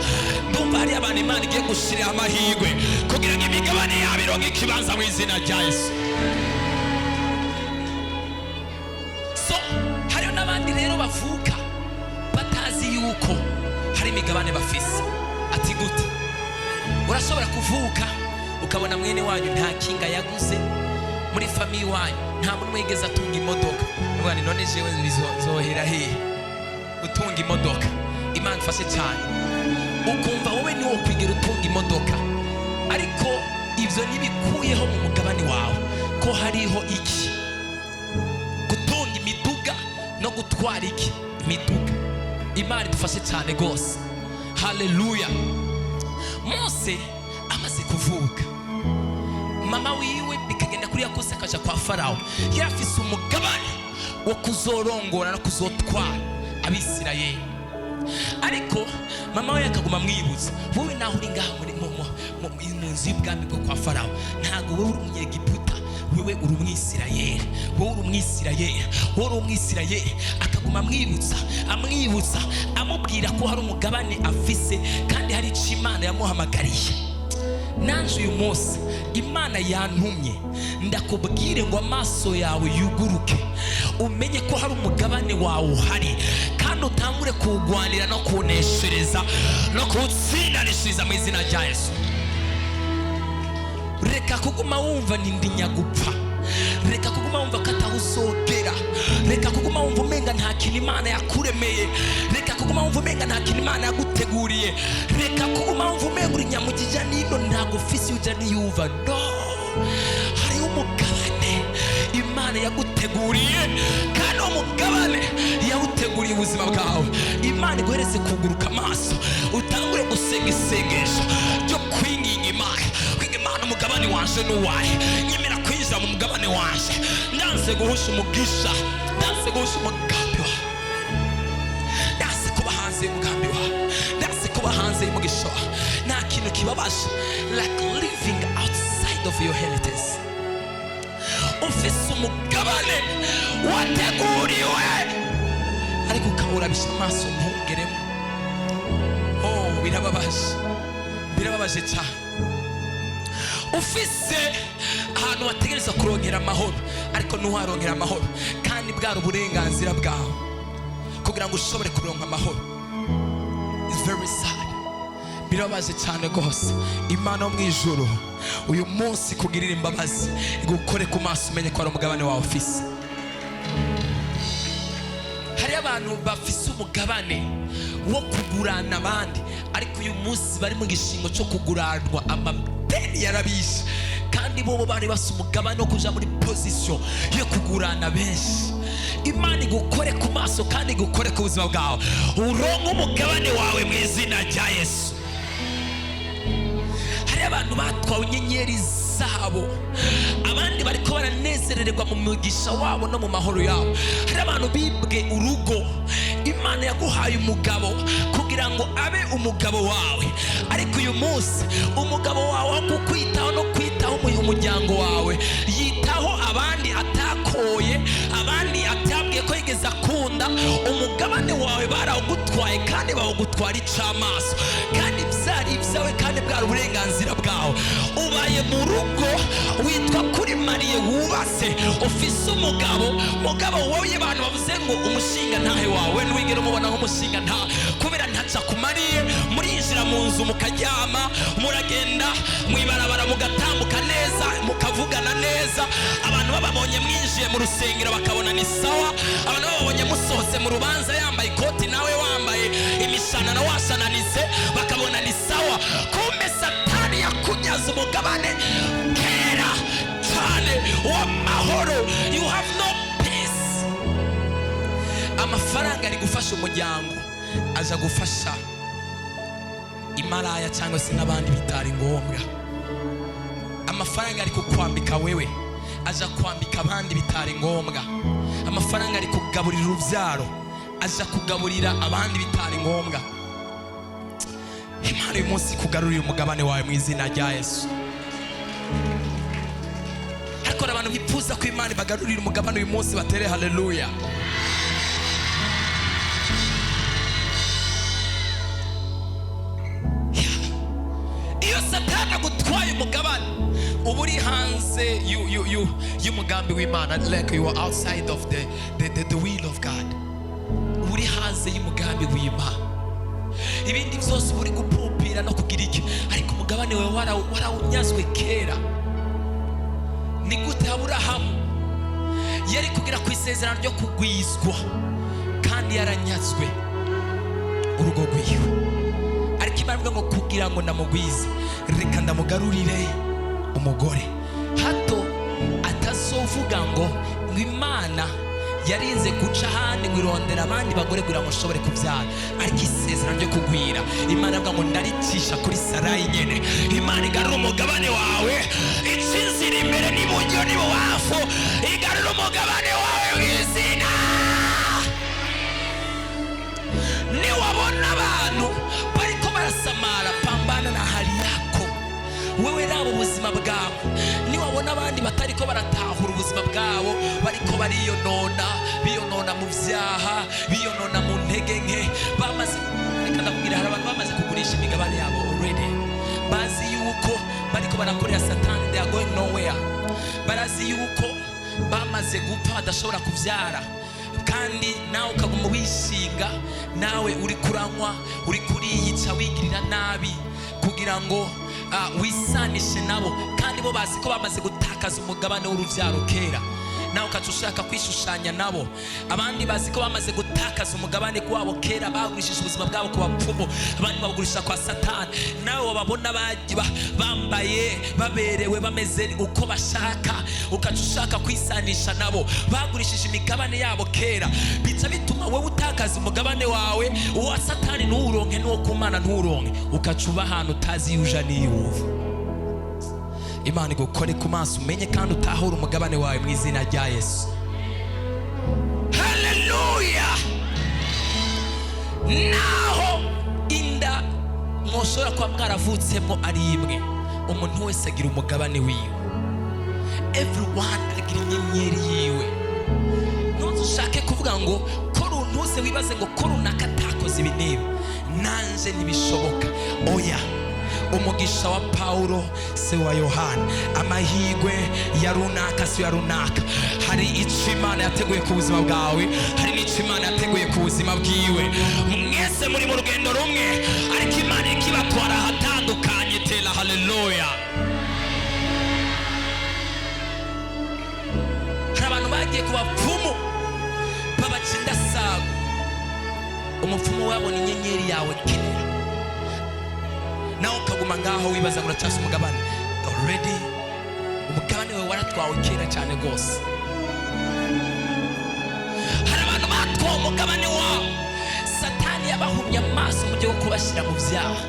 [SPEAKER 1] Ndumva hari abantu Imana igiye gushyiriraho amahirwe kugira ngo imigabane yabo ironke ikibanza mu izina rya Yesu. So hariho n'abandi rero bavuka batazi yuko hari imigabane bafise. Ati gute? Urashobora kuvuka ukabona mwene wanyu nta kinga yaguze, muri famille wanyu nta muntu wigeze atunga imodoka. Uvuga ni none jewe bizohera hehe gutunga imodoka? Imana ifashe cyane. Ukumva wowe niwo kwigera utunga imodoka, ariko ibyo ntibikuyeho mu mugabane wawe ko hariho iki? Gutunga imiduga no gutwara iki? Imiduga. Imana idufashe cyane rwose. Haleluya. Mose amaze kuvuka, mama wiwe bikagenda kuri yakose akaja kwa Farawo, yari afise umugabane wo kuzorongora no kuzotwara Abisirayeli, ariko mama we akaguma amwibutsa: wowe naho uri ngaha mu nzu y'ubwami bwo kwa Farawo, ntabwo wowe uri Umunyegiputa, wewe uri Umwisirayeli, wowe uri Umwisirayeli, wowe uri Umwisirayeli. Akaguma amwibutsa, amwibutsa, amubwira ko hari umugabane afise kandi hari icyo Imana yamuhamagariye. Nanje uyu munsi Imana yantumye ndakubwire ngo amaso yawe yuguruke, umenye ko hari umugabane wawe uhari, kandi utangure kuwugwanira no kuwuneshereza no kuwutsindanishiriza mu izina rya Yesu. Reka kuguma wumva ni ndi nyagupfa, reka kuguma wumva ko atawusogera, reka kuguma wumva umenga nta kintu Imana yakuremeye, reka kuguma wumva umenga nta kintu Imana yaguteguriye, reka kuguma wumva umenga uri nyamugijya nino, ntabwo ufise iyo ujya niyuva. No, hariho umugabane Imana yaguteguriye, kandi uwo mugabane yawuteguriye ubuzima bwawe. Imana iguhereze kuguruka amaso, utangure gusenga isengesho ryo kwinginga Imana, kwinga Imana: umugabane wanje n'uwahe? Nyemera kwinjira mu mugabane wanje. Ndanze guhusha umugisha, ndanze guhusha umugambi wawe, ndanze kuba hanze y'umugambi wawe, ndanze kuba hanze y'umugisha wawe. Nta kintu kibabaje like living outside of your heritage. Ufise umugabane wateguriwe, ariko ukawurabisha amaso ntugeremo. Oh, birababaje, birababaje cyane. Ufise ahantu wategereza kurongera amahoro, ariko ntiwarongera amahoro, kandi bwari uburenganzira bwawe kugira ngo ushobore kuronka amahoro. It's very sad, birababaje cyane rwose. Imana yo mu ijuru uyu munsi kugirira imbabazi, igukore ku maso, umenye ko ari umugabane wawe ufise. Hariyo abantu bafise umugabane wo kugurana abandi, ariko uyu munsi bari mu gishingo cyo kuguranwa, amadeni yarabishe, kandi bo bari bafise umugabane wo kuja muri position yo kugurana benshi. Imana igukore ku maso kandi igukore ku buzima bwawe, uronke umugabane wawe mu izina rya Yesu. Hari abantu batwawe inyenyeri zabo, abandi bariko baranezerererwa mu mugisha wabo no mu mahoro yabo. Hari abantu bibwe urugo. Imana yaguhaye umugabo kugira ngo abe umugabo wawe, ariko uyu munsi umugabo wawe wo kukwitaho no kwitaho umuryango wawe, yitaho abandi atakoye, abandi atabwiye ko yigeze akunda. Umugabane wawe barawugutwaye, kandi bawugutwara icamaso, kandi byari ibyawe, kandi bwari uburenganzira bwawe. Ubaye mu rugo witwa kuri mariye, wubatse, ufise umugabo, mugabo wowe abantu bavuze ngo umushinga ntahe wawe ntiwigere umubona nk'umushinga nta, kubera ntaca kumariye. Murinjira mu nzu mukaryama, muragenda mwibarabara mugatambuka neza, mukavugana neza, abantu bababonye mwinjiye mu rusengero bakabona ni sawa, abantu bababonye musohotse mu rubanza yambaye ikoti nawe wambaye imishanana washananitse bakabona ni sawa. Kumbe Satani yakunyaze umugabane kera cyane w'amahoro. You have no peace. Amafaranga ari gufasha umuryango, aza gufasha imaraya cyangwa se n'abandi bitari ngombwa. Amafaranga ari kukwambika wewe, aja kwambika abandi bitari ngombwa. Amafaranga ari kugaburira urubyaro, aja kugaburira abandi bitari ngombwa. Imana uyu munsi kugarurira umugabane wawe mu izina rya Yesu. Ariko hari abantu bifuza ko Imana ibagarurira umugabane uyu munsi, batere haleluya. Iyo Satani agutwaye umugabane, uba uri hanze y'umugambi w'Imana, like you are outside of the will of God. Uba uri hanze y'umugambi w'Imana. Ibindi byose uba uri gupupira no kugira iki, ariko umugabane wawe warawunyazwe kera. Ni gute Aburahamu yari kugera ku isezerano ryo kugwizwa kandi yaranyazwe urugo rwiwe? Ariko Imana ivuga ngo kugira ngo ndamugwize, reka ndamugarurire umugore, hato atazovuga ngo Imana yarinze guca ahandi ngo irondera abandi bagore kugira ngo nshobore kubyara. Ariko isezerano ryo kugwira, Imana ivuga ngo ndaricisha kuri Sarayi nyene. Imana igarura umugabane wawe, ica inzira imbere n'iburyo n'ibubamfu, igarura umugabane wawe mu izina. Niwabona abantu bariko barasamara, pambana na hali yako wewe, raba ubuzima bwawe. Niwabona abandi batariko baratahura ubuzima bwabo, bariko bariyonona, biyonona mu vyaha, biyonona mu ntege nke bamaze, reka ndakubwira, hari abantu bamaze kugurisha imigabane yabo already. Bazi yuko bariko barakorera Satani, they are going nowhere. Barazi yuko bamaze gupfa, badashobora kuvyara, kandi nawe ukaguma wishinga, nawe uri kuranywa, uri kuriyica, wigirira nabi kugira ngo wisanishe nabo, kandi bo bazi ko bamaze gutakaza umugabane w'uruvyaro kera, nawe ukaca ushaka kwishushanya nabo. Abandi bazi ko bamaze gutakaza umugabane wabo kera, bagurishije ubuzima bwabo ku bapfumu, abandi babugurisha kwa Satani. Nawe wababona bambaye, baberewe, bameze uko bashaka, ukaca ushaka kwisanisha nabo. Bagurishije imigabane yabo kera, bica bituma wowe utakaza umugabane wawe. Uwa Satani ntuwuronke, n'uwo ku Mana ntuwuronke, ukaca uba ahantu utazi iyo uja n'iyo uva. Imana igukore ku maso, umenye kandi utahure umugabane wawe mu izina rya Yesu. Haleluya! Naho inda mwoshobora kuba mwaravutsemo ari imwe, umuntu wese agira umugabane wiwe. Everyone agira inyenyeri yiwe. Ntuze ushake kuvuga ngo ko ntuze wibaze ngo ko runaka atakoze ibi n'ibi, nanje ntibishoboka. Oya, umugisha wa Paulo si wa Yohana, amahirwe ya runaka si ya runaka. Hari icyo Imana yateguye ku buzima bwawe, hari n'icyo Imana yateguye ku buzima bwiwe. Mwese muri mu rugendo rumwe, ariko Imana ikibatwara ahatandukanye. Tera haleluya! Hari abantu bagiye ku bapfumu, babaca indasago. Umupfumu wabona inyenyeri yawe kera, nawe ukaguma ngaho wibaza ngo uracyafise umugabane. Already umugabane wawe waratwawe kera cyane rwose. Hari abantu batwawe umugabane wabo, Satani yabahumye amaso mu buryo bwo kubashyira mu byaha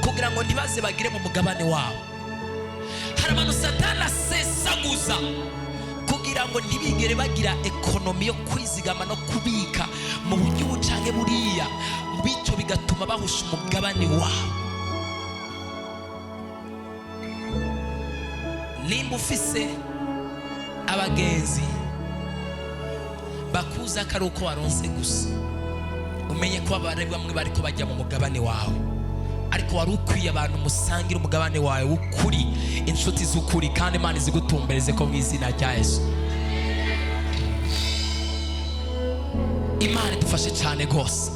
[SPEAKER 1] kugira ngo ntibaze bagire mu mugabane wabo. Hari abantu Satani asesaguza kugira ngo ntibigere bagira économie yo kwizigama no kubika mu buryo ubu canke buriya, bityo bigatuma bahusha umugabane wabo. Nimba ufise abagenzi bakuza ko ari uko waronse gusa, umenye ko abari bamwe bariko bajya mu mugabane wawe, ariko wari ukwiye abantu musangira umugabane wawe w'ukuri, inshuti z'ukuri, kandi Imana izigutumbereze ko mu izina rya Yesu. Imana idufashe cyane rwose.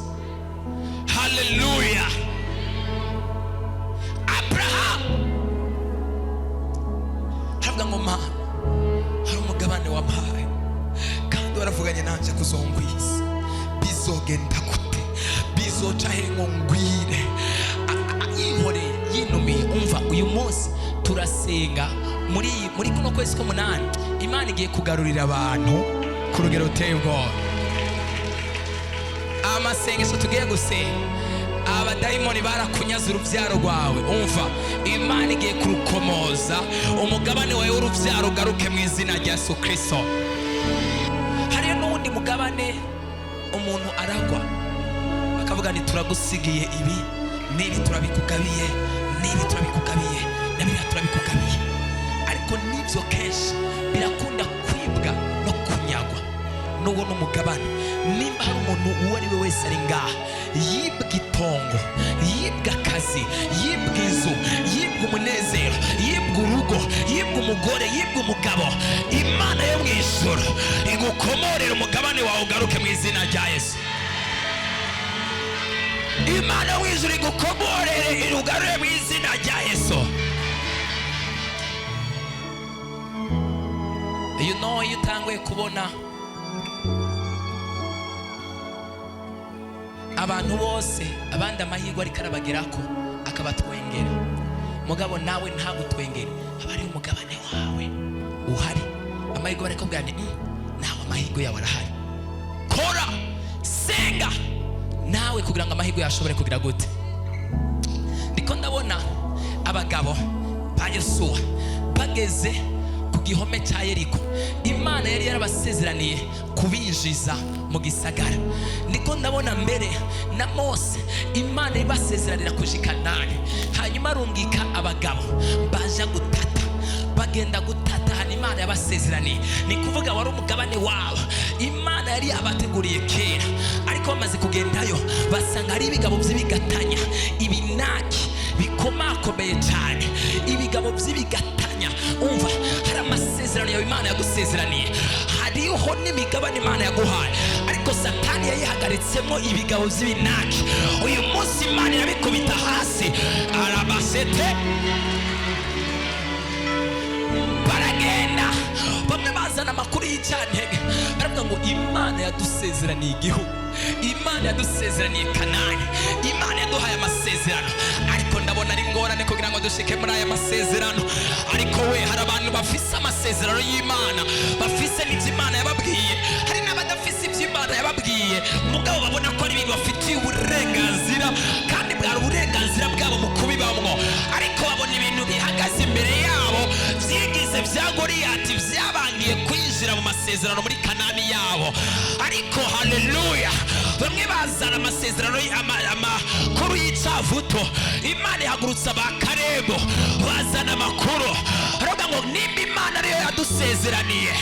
[SPEAKER 1] Haleluya! Aburahamu aravuga ngo: "Mana, hari umugabane wampaye kandi waravuganye nanjye kuzongwiza. Bizogenda gute? Bizoca he ngo ngwire?" Yihoreye, yinumiye. Umva, uyu munsi turasenga muri kuno kwezi k'umunani, Imana igiye kugarurira abantu ku rugero ruteye ubwoba. Amasengesho tugiye gusenga. Abadayimoni barakunyaze urubyaro rwawe. Umva, Imana igiye kurukomoza, umugabane wawe w'urubyaro ugaruke mu izina rya Yesu Kirisito. Hariyo n'uwundi mugabane umuntu aragwa, bakavuga ni turagusigiye ibi n'ibi, turabikugabiye n'ibi, turabikugabiye na biriya turabikugabiye. Ariko n'ibyo kenshi birakunda kwibwa no kunyagwa. N'uwo n'umugabane. Nimba hari umuntu uwo ari we wese ari ngaha yibwa itongo, yibwa akazi, yibwa inzu, yibwa umunezero, yibwa urugo, yibwa umugore, yibwa umugabo, Imana yo mu ijuru igukomorera umugabane wawe ugaruke mu izina rya Yesu. Imana yo mu ijuru igukomorere, irugarure mu izina rya Yesu. You know, iyo utanguye kubona abantu bose abandi amahirwe ariko arabagerako akabatwengera, mugabo nawe ntagutwengere, haba hariho umugabane wawe uhari. Amahirwe bariko bwa ni nawe amahirwe yawe arahari. Kora, senga nawe kugira ngo amahirwe yawe ashobore kugira gute. Ndiko ndabona abagabo ba Yosuwa bageze ku gihome cya Yeriko. Imana yari yarabasezeraniye kubinjiza mu gisagara. Ndiko ndabona mbere na Mose, Imana ibasezeranira kuja i Kanani, hanyuma arungika abagabo baja gutata, bagenda gutata ahantu Imana yabasezeraniye. Ni kuvuga wari umugabane wabo Imana yari yabateguriye kera, ariko bamaze kugendayo basanga ari ibigabo by'ibigatanya, ibinaki bikomakomeye cyane, ibigabo by'ibigatanya. Umva, hari amasezerano yawe Imana yagusezeraniye, hariho n'imigabane Imana yaguhaye, ariko Satani yayihagaritsemo ibigabo by'ibinaki. Uyu munsi Imana irabikubita hasi. Arabasete baragenda, bamwe bazana amakuru y'icyantege, baravuga ngo Imana yadusezeraniye igihugu, Imana yadusezeraniye Kanani, Imana yaduhaye amasezerano, ariko ndabona ari ingorane kugira ngo dushike muri aya masezerano. Ariko we, hari abantu bafise amasezerano y'Imana, bafise n'ibyo Imana yababwiye, hari n'abadafise ibyo Imana yababwiye, mugabo babona ko ari ibintu bafitiye uburenganzira, kandi bwari uburenganzira bwabo mu kubibamwo, ariko babona ibintu bihagaze imbere yabo byigize bya Goliyati, byabangiye kwinjira mu masezerano muri Kanani yabo. Ariko haleluya, bamwe bazana amasezerano amakuru y'icavuto. Imana ihagurutsa ba Karebo bazana amakuru, baravuga ngo nimba Imana ariyo yadusezeraniye,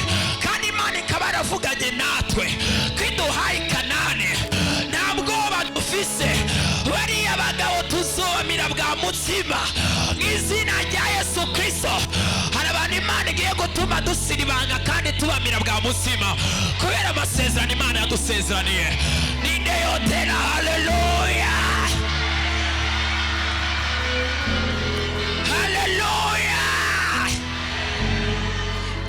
[SPEAKER 1] kandi Imana ikaba yaravuganye natwe ko iduhaye Kanani, nta bwoba dufise, bariya bagabo tuzobamira bwa mutima mu izina rya Yesu Kristo. Hari abantu Imana igiye gutuma dusiribanga kandi tubamira bwa mutima kubera amasezerano Imana yadusezeraniye. Ninde yotera haleluya, haleluya?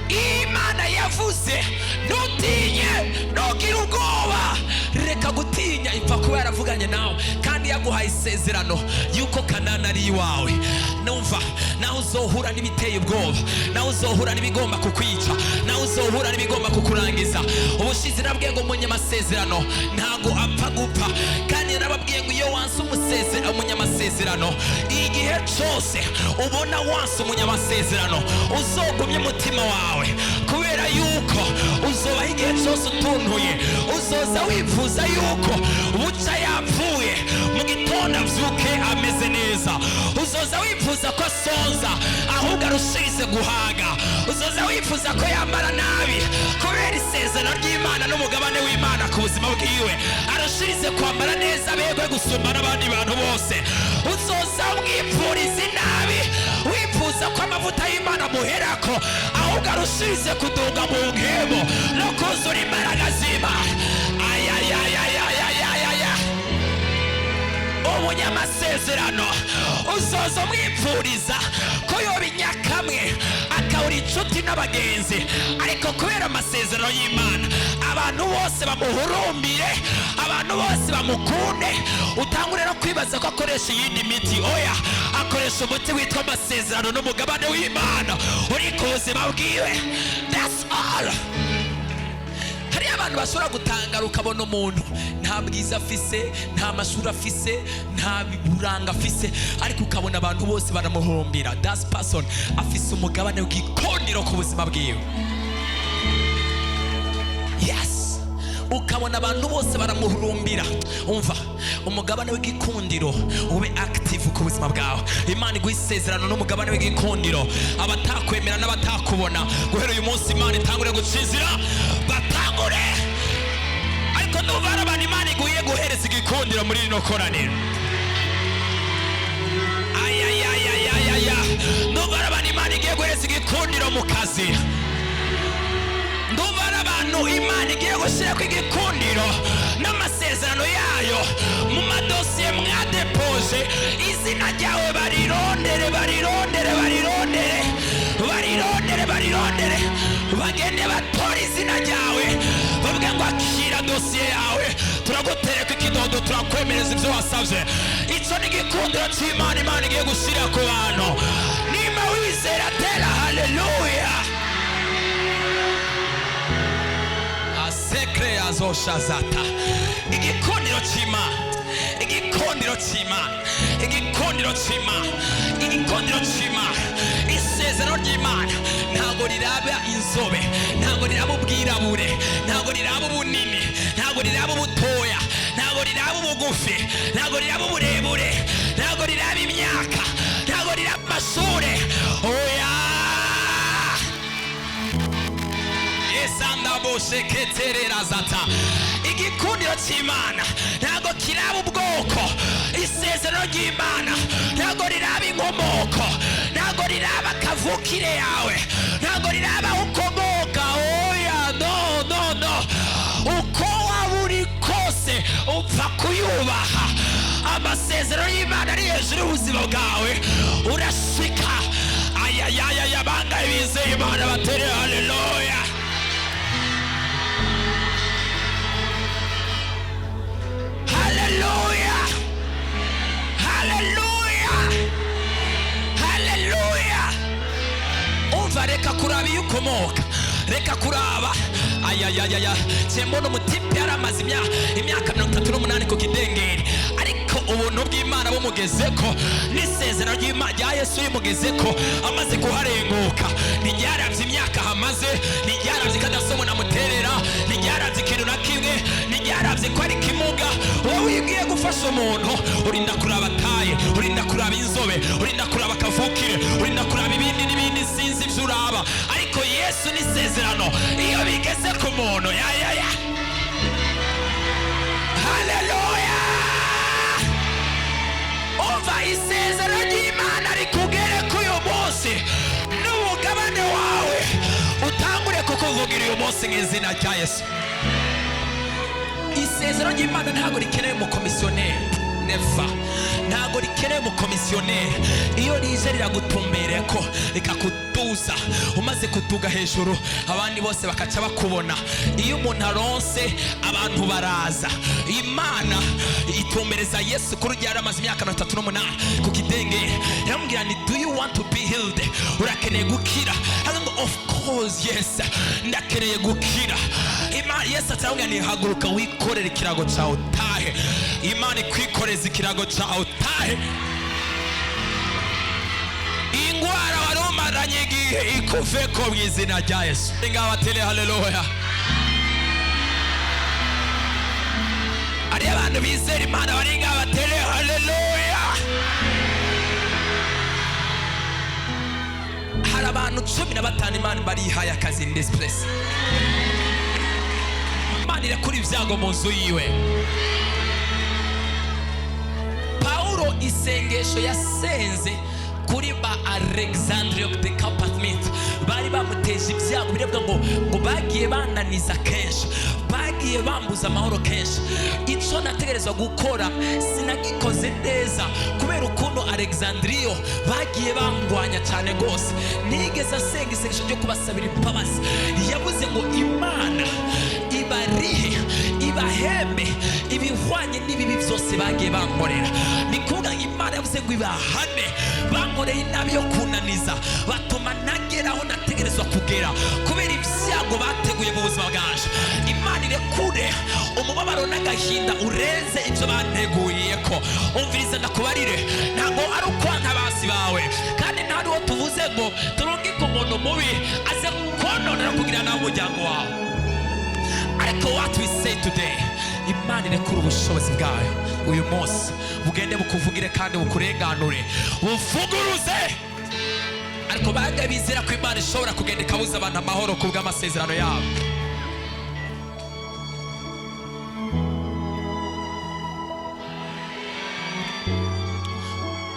[SPEAKER 1] Imana yavuze ntutinye, ntugire ubwoba, reka gutinya, ipfa kuba yaravuganye nawe kandi yaguhaye isezerano yuko Kanani ari iwawe. Numva, nawe uzohura n'ibiteye ubwoba, nawe uzohura n'ibigomba kukwica, nawe uzohura n'ibigomba kukurangiza. Ubushize nabwiye ngo umunyamasezerano ntago apfa gupfa, kandi narababwiye ngo iyo wanse umunyamasezerano, igihe cyose ubona wanse umunyamasezerano, uzogumye umutima wawe, kubera yuko uzobaho igihe cyose utuntuye, uzoza wifuza yuko buca yapfuye mu gitondo abyuke ameze neza, uzoza wifuza ko asonza ahubwo arushirize guhaga, uzoza wifuza ko yambara nabi kubera isezerano ry'Imana n'umugabane w'Imana ku buzima bwiwe, arushirize kwambara neza begwe gusumba n'abandi bantu bose. Uzoza mwipfuriza inabi, wifuza ko amavuta y'Imana amuherako, ahubwo arushirize kuduga mu nkemo no kuzura imbaraga z'Imana. Ayayayayayayaya, umunyamasezerano uzoza umwipfuriza ko yoba inyakamwe akabura inshuti n'abagenzi, ariko kubera amasezerano y'Imana abantu bose bamuhurumbire, abantu bose bamukunde. Utangure no kwibaza ko akoresha iyindi miti. Oya, akoresha umuti witwa amasezerano n'umugabane w'Imana uri ku buzima bwiwe. That's all. Hari abantu Abantu bashobora gutangara, ukabona umuntu nta bwiza afise, nta mashuri afise, nta buranga afise, ariko ukabona abantu bose baramuhurumbira. That person afise umugabane w'igikundiro ku buzima bwiwe. Yes, ukabona abantu bose baramuhurumbira. Umva, umugabane w'igikundiro ube active ku buzima bwawe. Imana iguha isezerano n'umugabane w'igikundiro. Abatakwemera n'abatakubona, guhera uyu munsi Imana itangure guca inzira batangure. Ariko ndumva hari abantu Imana iguye guhereza igikundiro muri rino koraniro. Ayayayayaya, ndumva hari abantu Imana igiye guhereza igikundiro mu kazi. Ndumva hari abantu Imana igiye gushyira ku igikundiro n'amasezerano yayo mu madosiye mwadepoje. Izina ryawe barirondere, barirondere, barirondere, barirondere, barirondere, bagende batore izina ryawe, bavuge ngo: "Akira dosiye yawe, turagutereka ikidodo, turakwemereza ibyo wasabye." Icyo ni igikundiro cy'Imana, Imana igiye gushyira ku bantu. Nimba wizera, tera haleluya. Asekre azoshazata. Igikundiro cy'Imana, igikundiro cy'Imana, igikundiro cy'Imana, igikundiro cy'Imana. Isezerano ry'Imana ntabwo riraba inzobe, ntabwo riraba ubwirabure, ntabwo riraba ubunini, ntabwo riraba ubutoya, ntabwo riraba ubugufi, ntabwo riraba uburebure, ntabwo riraba imyaka, ntabwo riraba amashure. Oya. Esandabosheketererazata. Igikundiro cy'Imana ntabwo kiraba ubwoko. Isezerano ry'Imana ntabwo riraba inkomoko, ntabwo riraba kavukire yawe, ntabwo riraba aho ukomoka. Oya, no, no, no. Uko waba uri kose, upfa kuyubaha. Amasezerano y'Imana ari hejuru y'ubuzima bwawe, urashika. Ayayayaya, bangahe bizeye Imana batere haleluya? Haleluya, haleluya, haleluya! Umva, reka kuraba iyo ukomoka, reka kuraba. Ayayayaya, mbona umutipe yari amaze imyaka 38 ku kidengeri, ariko ubuntu bw'Imana bumugeze ko n'isezerano rya Yesu rimugeze ko, amaze kuharenguka, ntiryarabye imyaka hamaze, ntiryarabye ko adasomo namuterera, ntiryarabye ikintu na kimwe, ntiryarabye ko ari kimuga. Wowe iyo ugiye gufasha umuntu, urinda kuraba taille, urinda kuraba inzobe, urinda kuraba kavukire, urinda kuraba ibindi n'ibindi, sinzi ibyo uraba. Ariko Yesu n'isezerano iyo bigeze ku muntu, ya ya ya, haleluya! Umva, isezerano ry'Imana rikugere k'uyu munsi n'umugabane wawe utangure kukuvugira uyu munsi mu izina rya Yesu. Isezerano ry'Imana ntabwo rikeneye umukomisiyoneri, never. Ntabwo rikeneye umukomisiyoneri. Iyo rije riragutumbere ko rikakuduza. Umaze kuduga hejuru, abandi bose bakaca bakubona. Iyo umuntu aronse, abantu baraza. Imana itumbereza Yesu kuri yari amaze imyaka 38 ku kidengeri. Iramubwira ni: "Do you want to be healed? Urakeneye gukira?" Aravuga ngo: "Of course, yes, ndakeneye gukira." Imana, Yesu aramubwira ni: "Haguruka wikorere ikirago cyawe utahe." Imana ikwikoreza ikirago cyawe utahe. Ingwara wari umaranye igihe ikuveko mu izina rya Yesu. Ngaho batere haleluya. Hariyo abantu bizera Imana bari ngaho, batere haleluya. Hari abantu 15 Imana barihaye akazi in this place. Imana irakura ibyago mu nzu yiwe. Pawulo isengesho yasenze kuri ba Alexandria de Capathmith bari bamuteje ibyago, birebwa ngo bagiye bananiza kenshi, bagiye bambuza amahoro kenshi. Icyo nategerezwa gukora sinagikoze neza kubera ukuntu Alexandriyo bagiye bangwanya cyane rwose. Nigeze asenga isengesho ryo kubasabira imbabazi. Yavuze ngo Imana ibarihe, ibahembe ibihwanye n'ibibi byose bagiye bankorera. Ni kuvuga Imana Imana yavuze ngo ibahane. Bankoreye inabi yo kunaniza, batuma ntagera aho nategerezwa kugera kubera ibyago bateguye mu buzima bwanje. Imana irekure umubabaro n'agahinda urenze ibyo banteguriye. Ko umviriza, ndakubarire, ntabwo ari ukwanka abansi bawe, kandi nta n'uwo tuvuze ngo turungike umuntu mubi aze kononera kugira nawe umuryango wawe. Ariko what we say today, Imana irekura ubushobozi bwayo uyu munsi, bugende bukuvugire kandi bukurenganure, buvuguruze. Ariko bajya bizera ko Imana ishobora kugenda ikabuza abantu amahoro ku bw'amasezerano yabo?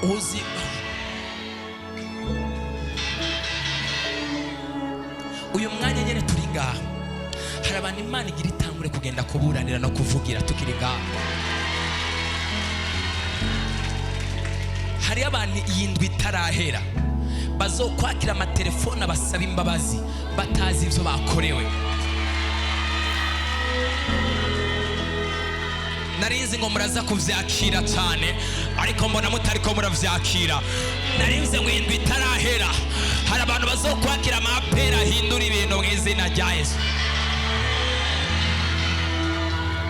[SPEAKER 1] Uzi uyu mwanya nyine turi ngaha, hari abantu Imana igira itangure kugenda kuburanira no kuvugira tukiri ngaha. Hariyo abantu iyi ndwi itarahera bazokwakira amatelefone abasaba imbabazi batazi ibyo bakorewe. Narinzi ngo muraza kuvyakira cyane, ariko mbona mutariko muravyakira. Narinzi ngo indwi itarahera hari abantu bazokwakira amapera ahindura ibintu mu izina rya Yesu.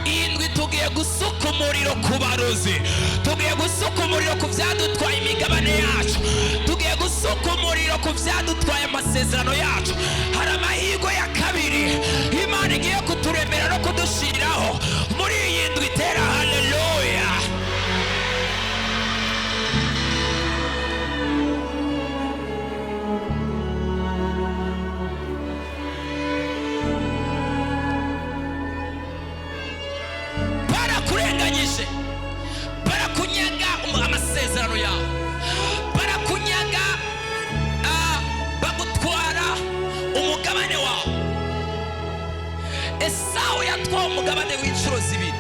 [SPEAKER 1] Iyi ndwi tugiye gusuka umuriro ku barozi, tugiye gusuka umuriro ku byadutwaye imigabane yacu, tugiye gusuka umuriro ku byadutwaye amasezerano yacu. Hari amahirwe ya kabiri Imana igiye kuturemera no kudushiriraho muri iyi ndwi. Itera haleluya! Barakurenganyije, barakunyaga amasezerano yawe, barakunyaga, bagutwara umugabane wawe. Esawu yatwawe umugabane w'inshuro zibiri.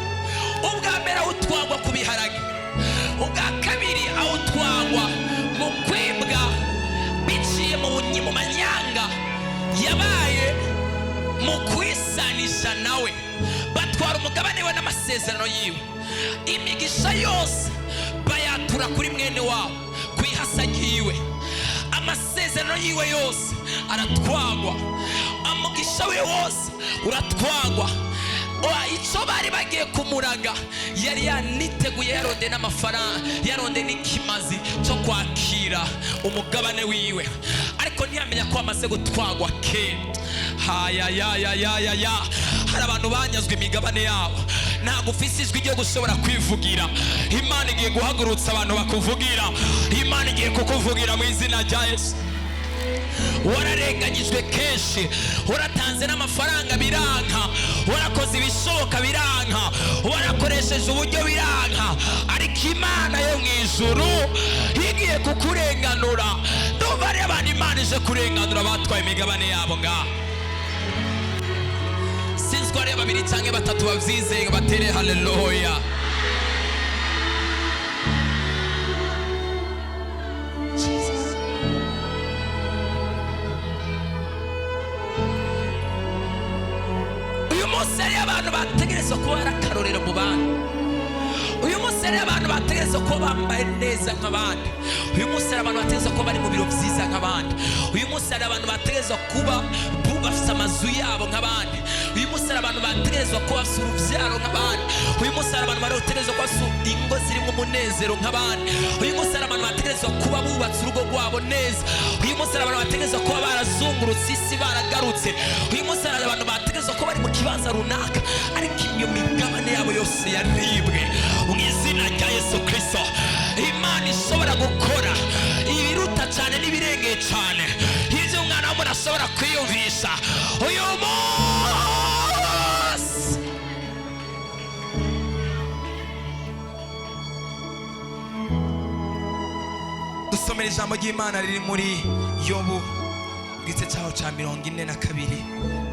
[SPEAKER 1] Ubwa mbere awutwagwa ku biharage, ubwa kabiri awutwagwa mu kwibwa biciye mu manyanga yabaye mu kwisanisha nawe. Batwara umugabane we n'amasezerano yiwe, imigisha yose bayatura kuri mwene wabo ku ihasa ryiwe. Amasezerano yiwe yose aratwagwa, umugisha we wose uratwagwa. Icyo bari bagiye kumuraga yari yaniteguye, yaronde n'amafaranga, yaronde n'ikimazi cyo kwakira umugabane wiwe, ariko ntiyamenya ko amaze gutwagwa kera. Hayayayayaya, hari abantu banyazwe imigabane yabo. Ntabwo ufise ijwi ryo gushobora kwivugira. Imana igiye guhagurutsa abantu bakuvugira. Imana igiye kukuvugira mu izina rya Yesu. Wararenganyijwe kenshi, waratanze n'amafaranga biranka, warakoze ibishoboka biranka, warakoresheje uburyo biranka, ariko Imana yo mu ijuru igiye kukurenganura. Ndumva ari abantu Imana ije kurenganura batwaye imigabane yabo ngaha. Sinzi ko ari babiri cyangwa batatu babyizeye, batere haleluya! Jesus. Uyu munsi hariyo abantu bategerezwa kuba ari akarorero mu bandi. Uyu munsi hariyo abantu bategerezwa kuba bambaye neza nk'abandi. Uyu munsi hari abantu bategerezwa kuba bari mu biro byiza nk'abandi. Uyu munsi hari abantu bategerezwa kuba bafite amazu yabo nk'abandi. Uyu munsi hari abantu bategerezwa kuba bafite urubyaro nk'abandi. Uyu munsi hari abantu bategerezwa kuba bafite ingo zirimo umunezero nk'abandi. Uyu munsi hari abantu bategerezwa kuba bubatse urugo rwabo neza. Uyu munsi hari abantu bategerezwa kuba barazungurutse isi baragarutse. Uyu munsi hari abantu bategerezwa kuba bari mu kibanza runaka, ariko iyo migabane yabo yose yaribwe. Mu izina rya Yesu Kirisito, Imana ishobora gukora ibiruta cyane n'ibirengeye cyane ibyo umwana w'umuntu ashobora kwiyumvisha uyu munsi. Dusomera ijambo ry'Imana riri muri Yobu, igice cyaho cya 42,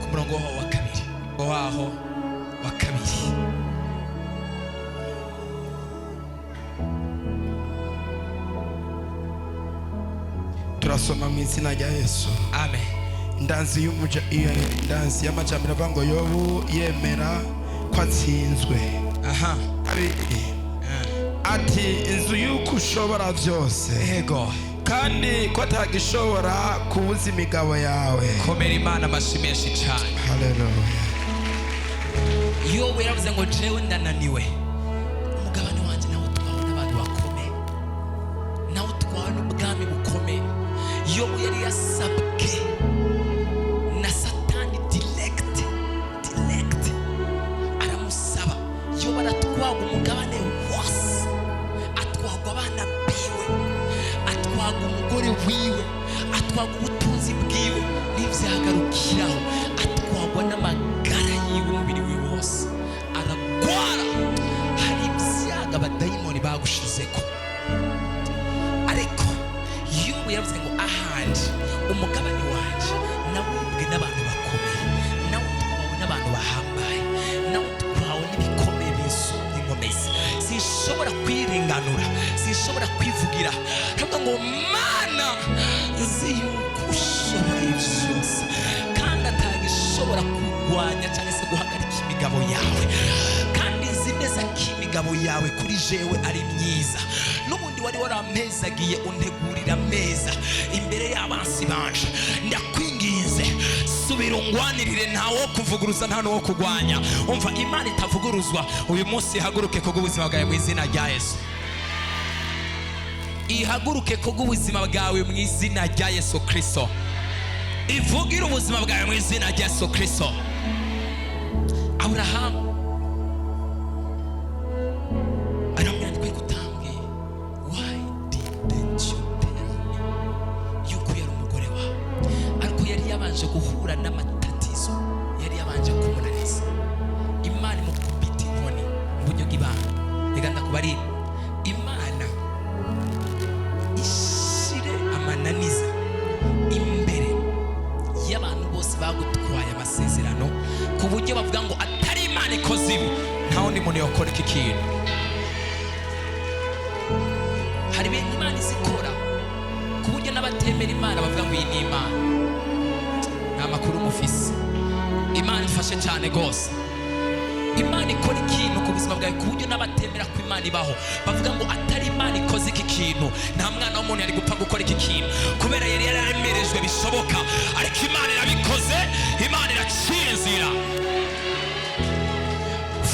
[SPEAKER 1] ku murongo waho wa kabiri, waho wa kabiri.
[SPEAKER 3] Turasoma mu izina rya Yesu.
[SPEAKER 1] Amen.
[SPEAKER 3] Indanzi y'amajambere avuga ngo Yobu yemera ko atsinzwe. Kabiri. Ati inzu y'uko ushobora byose, kandi ko atagishobora kubuza imigabo yawe.
[SPEAKER 1] Komera Imana amashyi menshi cyane.
[SPEAKER 3] Haleluya.
[SPEAKER 1] Yobu yaravuze ngo jewe ndananiwe, umugabane wanjye nawe utwawe n'abantu bakomeye, nawe utwawe n'ubwami bukomeye. Yobu yari yasabwe na Satani direct direct, aramusaba. Yobu aratwaga umugabane wose, atwagwa abana biwe, atwaga umugore wiwe, atwaga ubutunzi bwiwe, n'ibyagarukiraho atwagwa n'amagara yiwe, umubiri wiwe wose aragwara. Hari ibyago abadayimoni bagushizeko, ariko Yobu yaravuze ngo ahanje umugabane wanjye nawibwe n'abantu bakomeye, nawe utwawe n'abantu bahambaye, nawe utwawe n'ibikomeye bisumbye inkomezi, sinshobora kwirenganura, sinshobora kwivugira. Aravuga ngo Mana, nzi yuko ushoboye byose kandi atagishobora kurwanya cyangwa se guhagarika imigabo yawe, kandi nzi neza ko imigabo yawe kuri jewe ari myiza. N'ubundi wari warampezagiye, untegurira ameza imbere y'abansi banje. Ndakwinginze, subira ungwanirire, ntawo kuvuguruza, nta n'uwo kurwanya. Umva, Imana itavuguruzwa uyu munsi ihaguruke kubw'ubuzima bwawe mu izina rya Yesu. Ihaguruke kubw'ubuzima bwawe mu izina rya Yesu Kirisito. Ivugire ubuzima bwawe mu izina rya Yesu Kirisito. Aburahamu aramubwira ati kwe kutambwiye? Why didn't you tell me yuko yari umugore wawe? Ariko yari yabanje guhura n'amatatizo, yari yabanje kumunaniza. Imana imukubita inkoni mu buryo bw'ibanga. Reka ndakubarira, Imana ishire amananiza imbere y'abantu bose bagutwaye amasezerano, ku buryo bavuga ngo atari Imana ikoze ibi, nta wundi muntu yokora iki kintu. Hari ibintu Imana izikora ku buryo n'abatemera Imana bavuga ngo iyi ni Imana. Nta makuru mufise. Imana ifashe cyane rwose. Imana ikora ikintu ku buzima bwawe ku buryo n'abatemera ko Imana ibaho bavuga ngo atari Imana ikoze iki kintu, nta mwana w'umuntu yari gupfa gukora iki kintu, kubera yari yararemerejwe bishoboka. Ariko Imana irabikoze, Imana iraciye inzira.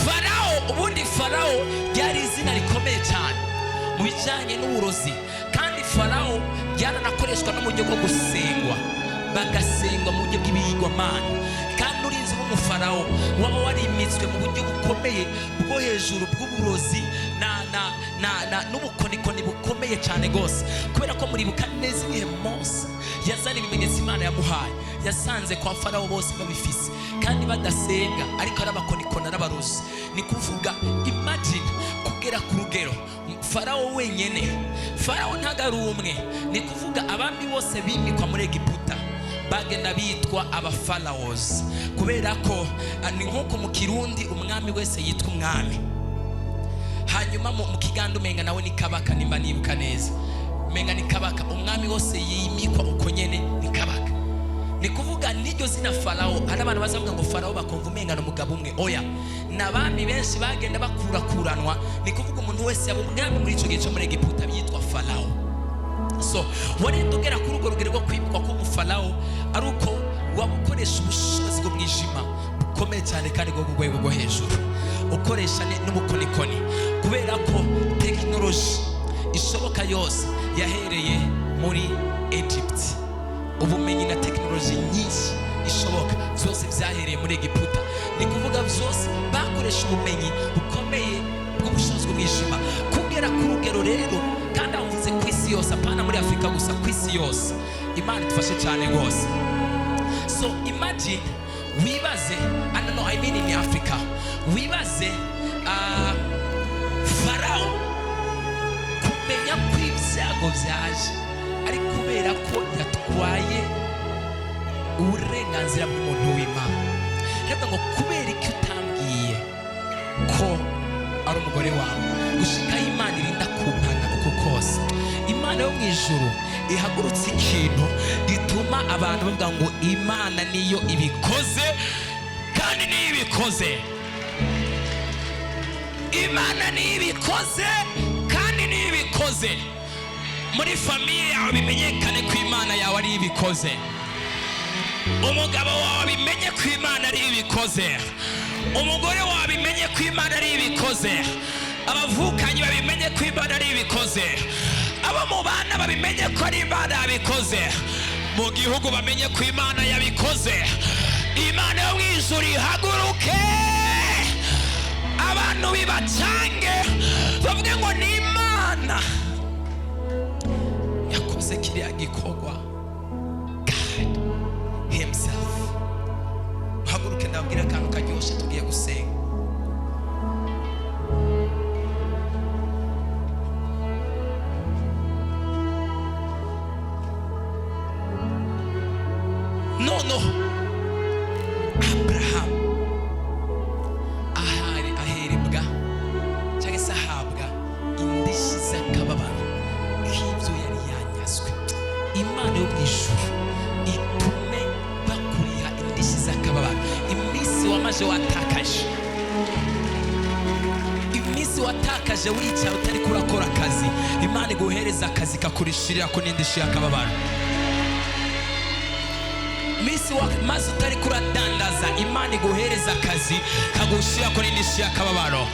[SPEAKER 1] Farawo, ubundi Farawo ryari izina rikomeye cyane mu bijyanye n'uburozi, kandi Farawo byaranakoreshwa no mu buryo bwo gusengwa, bagasengwa mu buryo bw'ibigirwamana. Kandi urinzi nk'umufarawo waba warimitswe mu buryo bukomeye bwo hejuru bw'uburozi na na na na n'ubukonikoni bukomeye cyane rwose, kubera ko muribuka neza igihe Mose yazana ibimenyetso Imana yamuhaye, yasanze kwa Farawo bose babifise kandi badasenga, ariko ari abakonikoni, ari abarozi. Ni kuvuga, imagine kugera ku rugero Farawo wenyene, Farawo ntabwo ari umwe, ni kuvuga abami bose bimikwa muri Egiputa bagenda bitwa abafarawozi, kubera ko ni nk'uko mu Kirundi umwami wese yitwa umwami. Hanyuma mu Kiganda umenga nawe ni kabaka, nimba nibuka neza umenga ni kabaka. Umwami wose yimikwa uko nyene ni kabaka. Ni kuvuga n'iryo zina Farawo, hari abantu bazavuga ngo Farawo bakumva umenga ni umugabo umwe. Oya, ni abami benshi bagenda bakurakuranwa. Ni kuvuga umuntu wese yaba umwami muri icyo gihe cyo muri Egiputa yitwa Farawo. So warinda ugera kuri urwo rugero rwo kwimikwa k'umufarawo ari uko waba ukoresha ubushobozi bw'umwijima bukomeye cyane kandi bwo ku rwego rwo hejuru, ukoresha n'ubukonikoni, kubera ko tekinoloji ishoboka yose yahereye muri Egypt. Ubumenyi na tekinoloji nyinshi ishoboka byose byahereye muri Egiputa. Ni kuvuga byose bakoresha ubumenyi bukomeye bw'ubushobozi bw'umwijima kugera ku rugero rero. Kandi aho mvuze ku isi yose, apana muri Afurika gusa, ku isi yose. Imana idufashe cyane rwose. So imagine, wibaze, I don't know, I mean in Africa, wibaze Farawo kumenya ko ibyago byaje ari kubera ko yatwaye uburenganzira bw'umuntu w'Imana. Reka ngo kubera iki utambwiye ko ari umugore wawe, gushikaho Imana irinda kumpana uko kose? Imana yo mu ijuru ihagurutse ikintu gituma abantu bavuga ngo Imana niyo ibikoze, kandi niyo ibikoze. Imana niyo ibikoze. ibikoze. Muri famille yawe bimenyekane ko Imana yawe ari ibikoze. Umugabo wawe abimenye ko Imana ari ibikoze. Umugore wawe abimenye ko Imana ari ibikoze. Abavukanyi babimenye ko Imana ari ibikoze. Abo mu bana babimenye ko ari Imana yabikoze. Mu gihugu bamenye ko Imana yabikoze. Imana yo mu ijuru ihaguruke, abantu bibacange, bavuge ngo ni Imana yakoze kiriya gikorwa. God himself. Haguruke, ndabwira akantu karyoshye, tugiye gusenga. Noneho Aburahamu ahari aherebwa cyangwa se ahabwa indishyi z'akababaro k'ibyo yari yanyazwe. Imana yo mu ijuru itume bakuriha indishyi z'akababaro. Iminsi wamaze watakaje, iminsi watakaje wicaye utari kurakora akazi, Imana iguhereza akazi kakurishirira ko n'indishyi y'akababaro. Iminsi maze utari kuradandaza, Imana iguhereza akazi kagushira ko n'indishyi y'akababaro.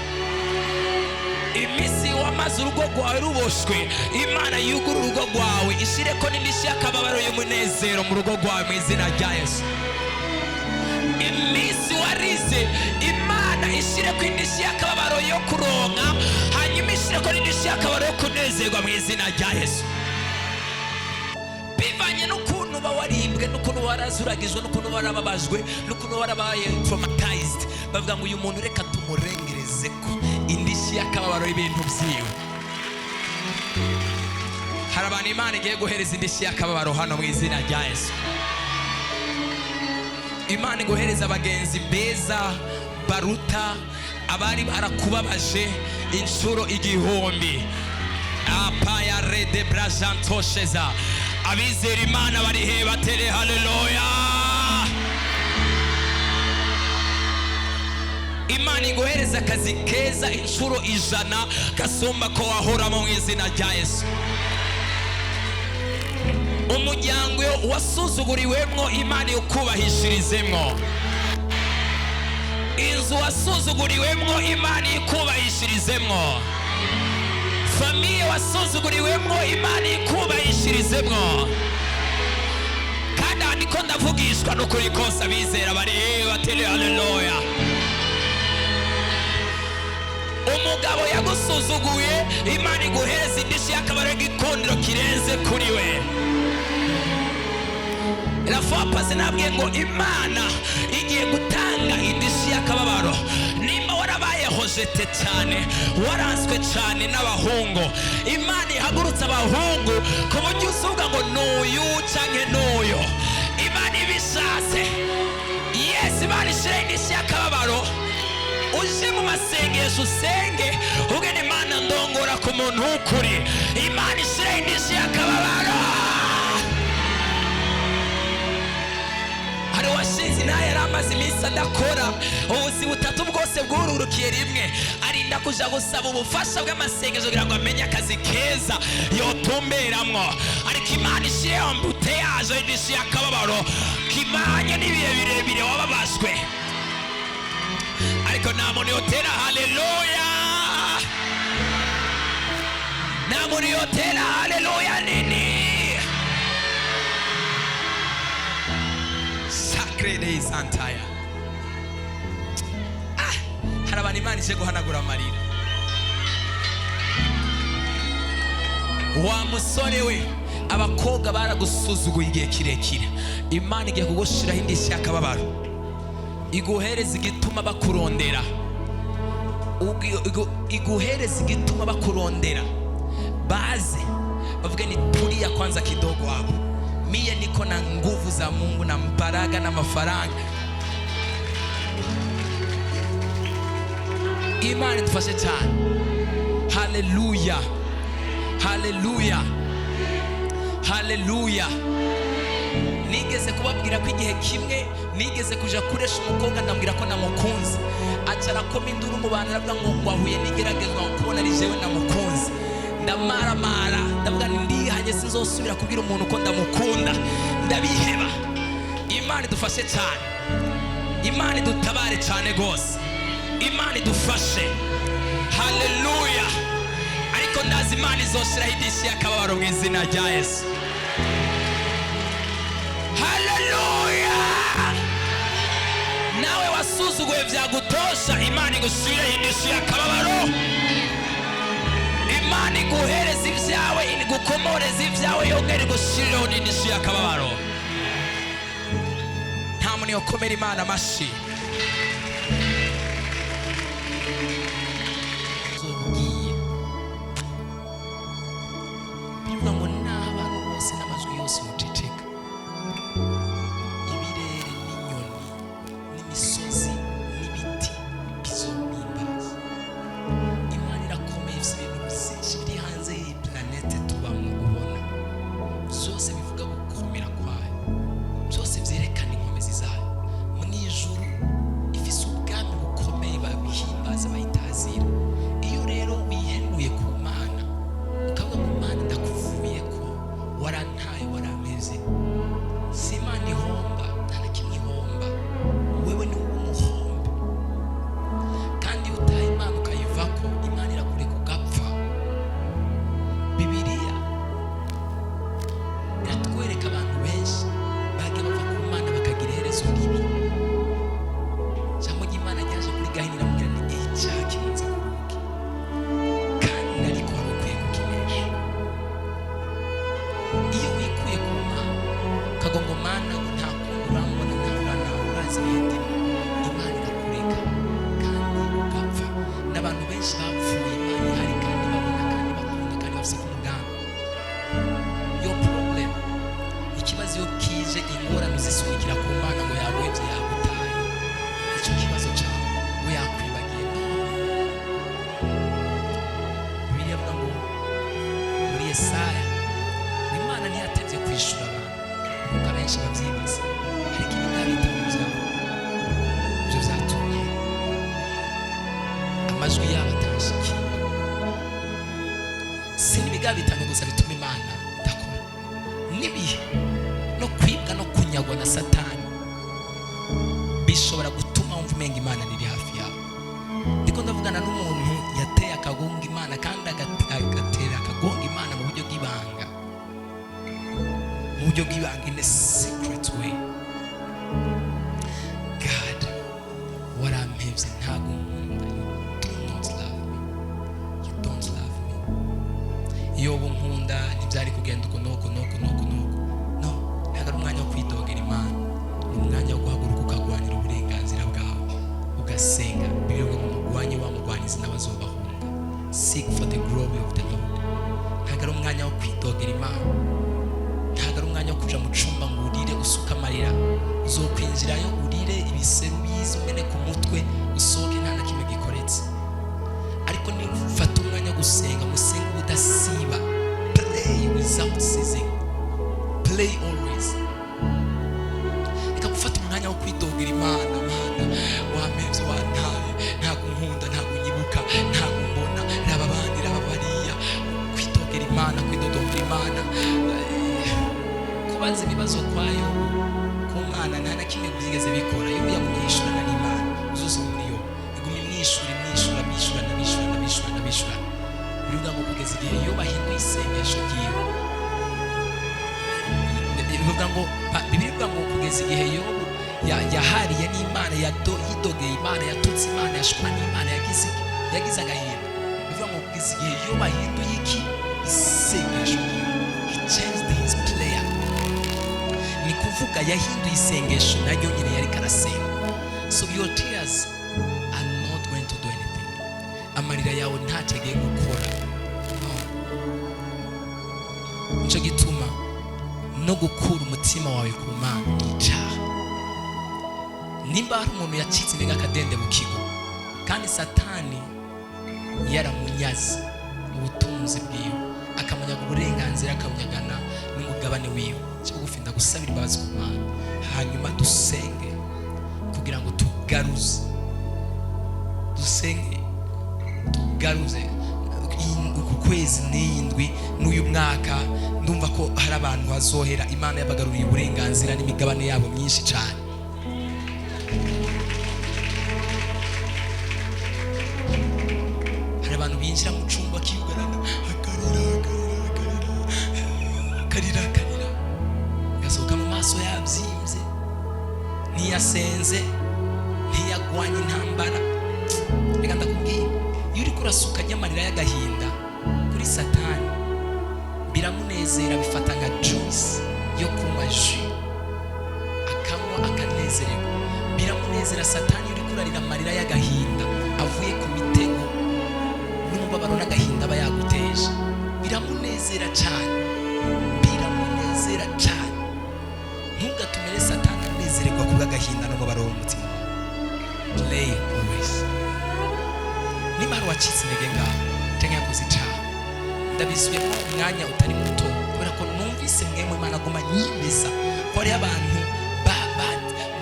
[SPEAKER 1] Iminsi wamaze urugo rwawe ruboshwe, Imana yugure urugo rwawe, ishire ko n'indishyi y'akababaro y'umunezero mu rugo rwawe mu izina rya Yesu. Iminsi warize, Imana ishire ko indishyi y'akababaro yo kuronka, hanyuma ishire ko n'indishyi y'akababaro yo kunezerwa mu izina rya Yesu. Bivanye n'ukuntu uba waribwe, n'ukuntu warazuragijwe, n'ukuntu warababajwe, n'ukuntu warabaye traumatized, bavuga ngo uyu muntu reka tumurengereze ko indishyi y'akababaro y'ibintu byiwe. Hari abantu Imana igiye guhereza indishyi y'akababaro hano mu izina rya Yesu. Imana iguhereza abagenzi beza baruta abari barakubabaje inshuro 1000. Apaya rede brajantosheza. Abizera Imana bari he? Batere haleluya. Imana iguhereza akazi keza inshuro 100 gasumba ko wahoramo mu izina rya Yesu. Umuryango wasuzuguriwemwo, Imana ikubahishirizemwo. Inzu wasuzuguriwemwo, Imana ikubahishirizemwo. Famille wasuzuguriwemwo, Imana ikubahishirizemwo. Kandi aha niko ndavugishwa n'ukuri kose, abizera bari batere haleluya. Umugabo yagusuzuguye, Imana iguhereza indishyi y'akabaro y'igikundiro kirenze kuri we. La fois passée nabwiye ngo Imana igiye gutanga indishyi y'akababaro. Nimba warabaye rejeté cyane, waranzwe cyane n'abahungu, Imana ihagurutse abahungu ku buryo uzuvuga ngo n'uyu canke n'uyu. Imana ibishatse. Yes, Imana ishire indishyi y'akababaro. Uje mu masengesho usenge ugene Imana ndongora ku muntu w'ukuri. Imana ishire indishyi y'akababaro. Hari uwashinze inaha yari amaze iminsi adakora, ubuzi butatu bwose bwururukiye rimwe, arinda kuja gusaba ubufasha bw'amasengesho kugira ngo amenye akazi keza yotumberamwo. Ariko Imana ishire embouteillage y'indishyi y'akababaro kimanye n'ibihe birebire wababajwe. Ariko nta muntu yotera haleluya, nta muntu yotera haleluya nini. Sacre des antaya. Hari abantu Imana ije guhanagura amarira. Wa musore we, abakobwa baragusuzuguye igihe kirekire, Imana igiye kugushiraho indishyi y'akababaro, iguhereza igituma bakurondera, iguhereza igituma bakurondera, baze bavuge ni tulia kwanza kidogo hapo, mie niko na nguvu za Mungu na mbaraga na mafaranga. Imana idufashe cyane. Haleluya, haleluya, haleluya. Nigeze kubabwira ko igihe kimwe nigeze kuja kuresha umukobwa, ndambwira ko namukunze, aca arakoma induru mu bantu, aravuga ngo wahuye n'igeragezwa kubona ari jewe namukunze. Ndamaramara, ndavuga nti ndihanye, sinzosubira kubwira umuntu ko ndamukunda, ndabiheba. Imana idufashe cyane, Imana idutabare cyane rwose, Imana idufashe. Haleluya! Ariko ndazi Imana izoshiraho idishyi y'akababaro mu izina rya Yesu. Haleluya! Nawe wasuzuguye byagutosha, Imana igushyireho indishyi y'akababaro. Imana iguhereza ibyawe, igukomoreza ibyawe, yongere igushyirireho n'indishyi y'akababaro. Nta muntu yokomera Imana amashyi. Uzobwiye bivuga ngo naho abantu bose n'amajwi yose yoceceka, ibirere n'inyoni n'imisozi n'ibiti bizohimbaza Imana. Irakomeye, ifite ibintu byinshi biri hanze y'iyi planète tubamo. Ubona byose bivuga gukomera kwayo, byose byerekana inkomezi zayo. Mu ijuru ifise ubwami bukomeye, babihimbaza, bayitazira. Iyo rero wihenuye ku Mana, ukavuga ngo: "Mana, ndakuvuye ko warantaye, warampeze," si Imana ihomba, nta na kimwe ihomba. Wewe ni wowe umuhombe. Kandi iyo utaye Imana ukayivako, Imana irakureka ugapfa. Bibiliya iratwereka abantu benshi bagiye bava ku Mana bakagira iherezo ribi. Ijambo ry'Imana ryaje kuri Gahini, riramubwira ni icyaha kimunze ku rugi, kandi ariko wari ukwiye kukinesha. Iyo wikuye ku Mana ukavuga ngo: "Mana, ngo nta kundi, urambona, nta urana, urazi ibihe ndimo," Imana irakureka kandi ugapfa. N'abantu benshi bapfuye Imana ihari, kandi babona, kandi bakunda, kandi bafite ku mugambi. Your problem, ikibazo iyo kije, ingorane uzisunikira ku Mana ngo yaguhebye, yagutaye, icyo kibazo cyawe, ngo yakwibagiye. No, Bibiliya avuga ngo muri Yesaya, Imana ntiyatevye kwishura abantu nkuko abenshi babyibaza, ariko ibi byabo ibyo byatumye amajwi yabo atashikiye. Si n'ibigaba bitanu gusa bituma Imana idakora, n'ibihe no kwibwa no kunyagwa na Satani bishobora gutuma wumva umenga Imana ntiri hafi yawe. Ndiko ndavugana n'umuntu yateye akagonga Imana, kandi agatera akagonga Imana mu buryo bw'ibanga, mu buryo bw'ibanga, in a secret way. "God, warampevye, ntabwo unkunda. You do not love me, you don't love me. Iyo ubu nkunda ntibyari kugenda uko nuko nuko nuko nuko." No, ntabwo ari umwanya wo kwidogera Imana, ni umwanya wo guhaguruka ukagwanira uburenganzira bwawe, ugasenga. Bibiliya ivuga ngo mugwanye wa mugwanizi nawe azobahunga. Seek for the glory of the Lord. Ntabwo ari umwanya wo kwidogera Imana, ntabwo ari umwanya wo kuja mu cumba ngo urire, usuke amarira. Uzokwinjirayo urire ibiseru bize, umene ku mutwe, usohoke nta na kimwe gikoretse. Ariko nifata umwanya wo gusenga, musenge ubudasiba. Pray without ceasing, pray always. Reka gufata umwanya wo kwidogera Imana: "Mana, wampevye, wantaye, ntabwo unkunda, ntabwo unyibuka, ntabwo umbona, raba abandi, raba bariya." Kwidogera Imana, kwidodombera Imana, kubaza ibibazo kwayo ku Mana, nta na kimwe byigeze bikora. Iyo yagumye yishurana n'Imana, uzosoma muri yo, iguma imwishura, imwishura, bishurana, bishurana, bishurana, bishurana. Bivuga ngo kugeza igihe iyo bahinduye isengesho ryiwe. Bivuga ngo Bibiliya ivuga ngo kugeza igihe Yobu yahariye n'Imana, yidogeye Imana, yatutse Imana, yashwanye Imana, yagize iki? Yagize agahinda. Bivuga ngo kugeza igihe Yobu ahinduye iki? Isengesho ryiwe. He changed his prayer. Ni kuvuga yahinduye isengesho naryo nyine yari karasenga. So your tears are not going to do anything. Amarira yawe ntacyo agiye gukora, no. Nicyo gituma no gukura umutima wawe ku Mana ni icyaha. Nimba hari umuntu yacitse intege akadende mu kigo, kandi Satani yaramunyaze ubutunzi bwiwe, akamunyaga uburenganzira, akamunyagana n'umugabane wiwe, cyo bugufi ndagusabira imbabazi ku Mana, hanyuma dusenge kugira ngo tugaruze, dusenge tugaruze. Uku kwezi n'iyi ndwi n'uyu mwaka, ndumva ko hari abantu bazohera Imana yabagaruriye uburenganzira n'imigabane yabo myinshi cyane. Hari abantu binjira mu cyumba akiyugarana, akarira, akarira, akarira, akarira, akarira, agasohoka mu maso yabyimbye, ntiyasenze, ntiyagwanye intambara. Reka ndakubwira, iyo uriko urasuka amarira y'agahinda kuri Satani, biramunezera, bifata nka juice yo kunywa, jus akanywa akanezererwa. Biramunezera Satani iyo uriko urarira amarira y'agahinda avuye ku mitego n'umubabaro n'agahinda aba yaguteje. Biramunezera cyane, biramunezera cyane. Ntugatumire Satani anezererwa kubw'agahinda n'umubabaro w'umutima wawe. Play always. Niba hari uwacitse intege ngaho cyangwa yakoze icyaha, ndabisubiyemo umwanya utari muto, kubera ko numvise mwemwe Imana aguma nyemeza ko hariho abantu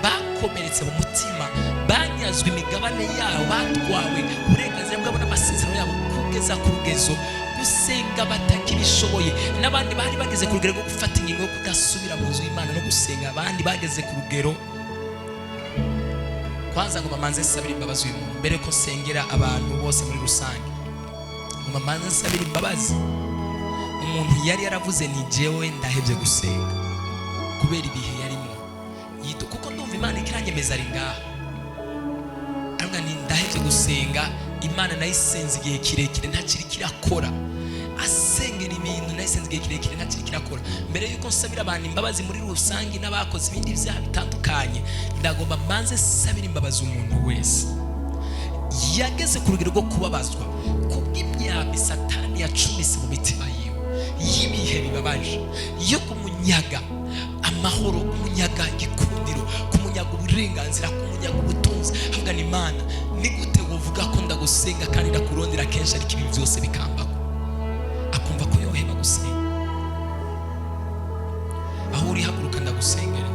[SPEAKER 1] bakomeretse mu mutima, banyazwe imigabane yabo, batwawe uburenganzira bwabo n'amasezerano yabo, kugeza ku rugezo gusenga batakibishoboye, n'abandi bari bageze ku rugero rwo gufata ingingo yo kudasubira mu nzu y'Imana no gusenga. Abandi bageze ku rugero kwanza ngo bamanze nsabire imbabazi uyu muntu mbere ko nsengera abantu bose muri rusange, ngo bamanze nsabire imbabazi umuntu yari yaravuze ni jewe ndahebye gusenga kubera ibihe yarimo yito, kuko ndumva Imana ikiranyemeza ari ngaha, aravuga ni ndahebye gusenga, Imana nayisenze igihe kirekire ntakiri kirakora, asengera ibintu nayisenze igihe kirekire ntakiri kirakora. Mbere yuko nsabira abantu imbabazi muri rusange n'abakoze ibindi byaha bitandukanye, ndagomba mbanze nsabira imbabazi umuntu wese yageze ku rugero rwo kubabazwa kubw'imyambi Satani yacumise mu mitima yiwe y'ibihe bibabaje, yo kumunyaga amahoro, kumunyaga igikundiro, kumunyaga uburenganzira, kumunyaga ubutunzi. Avuga ni Imana, ni gute wovuga ko ndagusenga kandi ndakurondera kenshi, ariko ibi byose bikambako? Akumva ko yoheba gusenga. Aho uri, haguruka ndagusengera.